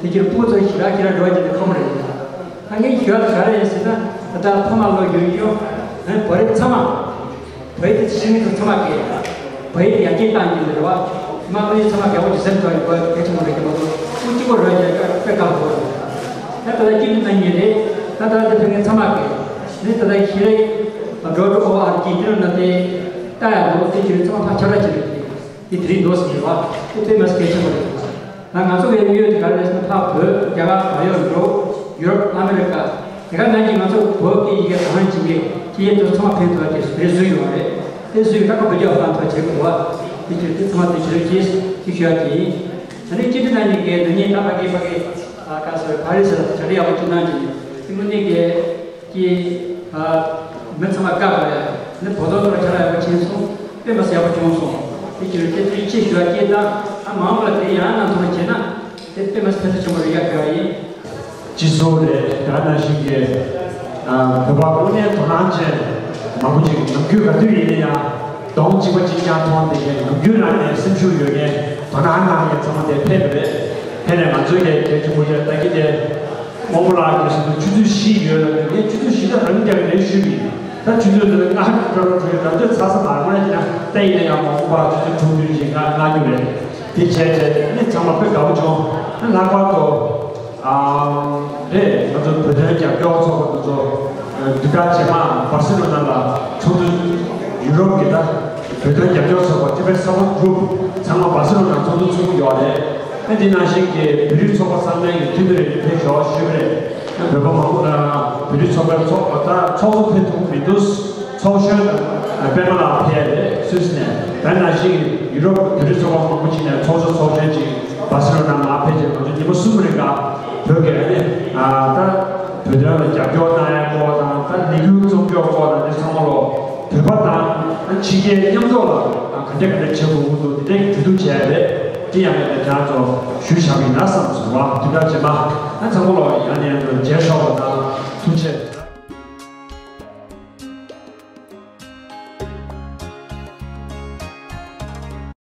དེ་ཕྱིར་ཕྲུ་གུ་ཚོ་ཞེ་དྲག་ཞེ་དྲག་འགྲོ་རྒྱུ་དེ་ཁག་པོ་རེད། ད་ངས་ཞུ་བ་ག་རེ་ཡིན་ཟེར་ན། ད་ལྟ་ཕ་མ་ལོ་ཡོད་ཡོད་ཨ་ནི་བོད་རིགས་ཚང་མ། བོད་ཡིག་དེ་ཤེས་མཁན་ཚོ་ཚང་མ་གིས་བོད་ཡིག་ཡར་རྒྱས་བཏང་གི་ཡོད་རེད་བ། མ་ཨ་ནི་ཚང་མ་རྒྱལ་པོ་རྗེ་བཙུན་མཆོག་གི་བོད་གལ་ཆེན་པོ་རེད་ཀྱི་མ་གཏོགས་ཁོ་གཅིག་པོ་རོལ་རྒྱག་དཔེ་དཀའ་པོ་རེད། ད་ད་ལྟ་སྐྱིད་སྡུག་གནང་ཉེན་རེད། ད་ད་ལྟ་དེ་ཕན་ཚུན་ཚང་མ་གིས་ནི་ད་ལྟ་ཤེས་རིག་dot org་དེ་ནང་དེ་ལྟ་ཡག་འདུག་དེ་ཁྱེད་ཚང་མ་ཕར་ཁྱབ་བསྒྲགས་བྱེད་རེད། དེ་དེ་རིང་འདུག་ཟེར་བ་དེ་དཔེ་མ་སྲིད་གལ་ཆེན་པོ་རེད། ད་ང་ཚོ་གི་དམིགས་ཡུལ་དེ་ག་རེ་རེད་ཟེར་ན། ཕར་བོད་རྒྱ་གར་བལ་ཡུལ་འགྲོ། ཡུ་རོབ་ཨ་མི་རི་ཀ་དེ་ག་ནང་བཞིན་ང་ཚོ་བོད་ཀྱི་ཡི་གེ་དང་བྱེད་ཀྱི་དེ་ཡི་དུ་ཚང་མ་ཕན་ཐོགས་ཀྱི་རེ་བཟོ་ཡོད་རེད། དེ་བཟོས་ཁ་ཁ་བུ་རྒྱག་སྟངས་ཐོག་བྱེད་དགོས་པ། དེ་ཚོ་དེ་ཚང་མ་དེ་བྱེད་རོགས་གྱིས་ཞུ་ཞུ་ཡག་གི་ཡིན། ད་ནི་སྤྱི་འཐུས་རྣམ་གཉིས་ཀྱིས་འདི་ཉིད་ད་ཕ་གི་ཕ་གི་ཨ་ཀ་སོ་ཕ་རི་སི་ལ་བྱ་རི་ཡག་པོ་ཅིག་གནང་གྱི་ཡིན། དེ་མོ་ནི་གི་ཀྱི་ཨ་མི་ཚང་མ་དགའ་དགོས་རེད། ནི་བོད་དོན་ཐོག་ལ་ཁྱེད་རང་ཡག་པོ་ཕྱིན་སོང་། དཔེ་མ་སྲིད་ཡག་པོ་བྱུང་སོང་། དེ་ཅི་རེད། དེ་ཚོའི་ཆེད་ཞུ་བ་སྐྱེས་དང་ཨ་མང་པོ་ལ་དེ་ཡང་གནང་ཐུབ་པ་བྱས་ན་དེ་དཔེ་མ་སྲིད་ཕན་ཐོགས་ཆེན་པོ་རེད་ཡག་དགོས་ཡིན། སྤྱི་ཚོགས་ལས་ད་ནང་བཞིན་གྱི་ཨ་བོད་པ་དངོས་གནས་དོ་སྣང་ཅན་མང་པོ་ཅིག་ནམ་རྒྱུན་ག་དུས་ཡིན་ན་ཡང་གདོང་གཅིག་པ་གཅིག་རྐྱང་མཐོང་བསྡད་མཁན། ནམ་རྒྱུན་རང་ནས་སེམས་ཤུགས་ཡོད་མཁན། དོ་སྣང་གནང་མཁན་ཚང་མ་དེ་ཕེབས་པ་རེད། ཕེབས་ནས་ང་ཚོའི་གི་གལ་ཆེན་པོ་ཞིག་ལྟ་གི་དེ། དབང་པོ་ལགས་ཀྱིས་གསུངས་འདུག་ཆུ་ཚོད་བཞི་ཡོད་ལབ་ནས། ངས་ཆུ་ཚོད་བཞི་དང་རང་རྒྱག་གི་རེད་ཞུས་པ་ཡིན། ད་ཆུ་ཚོད་འདི་ལྔ་ཕྲག་འགྲོ་འགྲོ་ཡོད། ད་ལྟ་ཚ་ས་མ་རེད། ང་ཡིན་ན་ད་ཡིན་ན་ཡང་མ་འོངས་པར་ཆུ་ཚོད་དྲུག་བདུན་ཞིག་ང་ལྔ་རྒྱུ་རེད། དེ་བྱས་བྱས་ནི་ཚང་མ་དཔེ་དགའ་པོ་བྱུང་། ཨ་ལྷག་པར་དུ་ཨ་རེད། ང་ཚོ་བོད་དོན་རྒྱབ་སྐྱོར་ཚོགས་པ་དེ་ཚོ་བདུན་ཕྲག་རྗེས་མ་བར་སེ་ལོ་ན་ལ་ཚོགས་འདུ། ཡུ་རོབ་ཀྱི་ད་བོད་དོན་རྒྱབ་སྐྱོར་ཚོགས་པ་Tibet Support Group ཚང་མ་བར་སེ་ལོ་ན་ཚོགས་འདུ་ཚོགས་ཀྱི་ཡོད་རེད། ཨ་འདི་ནང་བཞིན་གྱི་བོད་རིགས་ཚོགས་པ་ཚང་མའི་གི་མཐུན་སྒྲིལ་རེ་ཕེབས་ཤོག་ཞུས་པ་རེད། ཨ་བོད་པ་མང་པོ་དང་བོད་རིགས་ཚོགས་པའི་ཚོགས་ད་ཚོགས་གཙོ་ཕེབས་ཐུབ་མི་འདུག་ཚོགས་གཞོན་དང་པད་མ་ལགས་ཕེབས་རེད་སུད་སི་ནས། ད་ནང་བཞིན་གྱི་ཡུ་རོབ་བོད་རིགས་ཚོགས་པ་མང་པོ་ཅིག་ནས་ཚོགས་གཙོ་ཚོགས་གཞོན་ཅིག་བར་སེ་ལོ་ན་མར་ཕེབས་བྱས། ང་ཚོ་ཉི་མ་གསུམ་རིང་ག་བོད་ཀྱི་ཨ་ནི་ཨ་ད་བོད་དོན་ལ་རྒྱབ་སྐྱོར་གནང་ཡག་སྐོར་དང་། ད་ལས་འགུལ་རྩོམ་སྐྱོར་སྐོར་དང་། འདི་ཚང་མ་ལོ་བོད་པ་དང་ཕྱི་རྒྱལ་མཉམ་འཛོམས་ལ་ག་འདྲ་ག་འདྲ་བྱེད་དགོས་ཀྱི་འདུག་འདི་འདྲའི་གྲོས་བསྡུར་བྱས་རེད། དེ་ཡང་ཡང་དེ་རང་ཚོ་ཞུས་བཞག་པ་ཡིན་ན་བསམ་སོང་བ། དེ་འདྲ་བྱས་མ་ཨ་ཚང་མ་ལོ་ཡང་ནས་ཡང་དུ་མཇལ་ཤོག་པ་དང་། ཐུགས་རྗེ་ཆེ།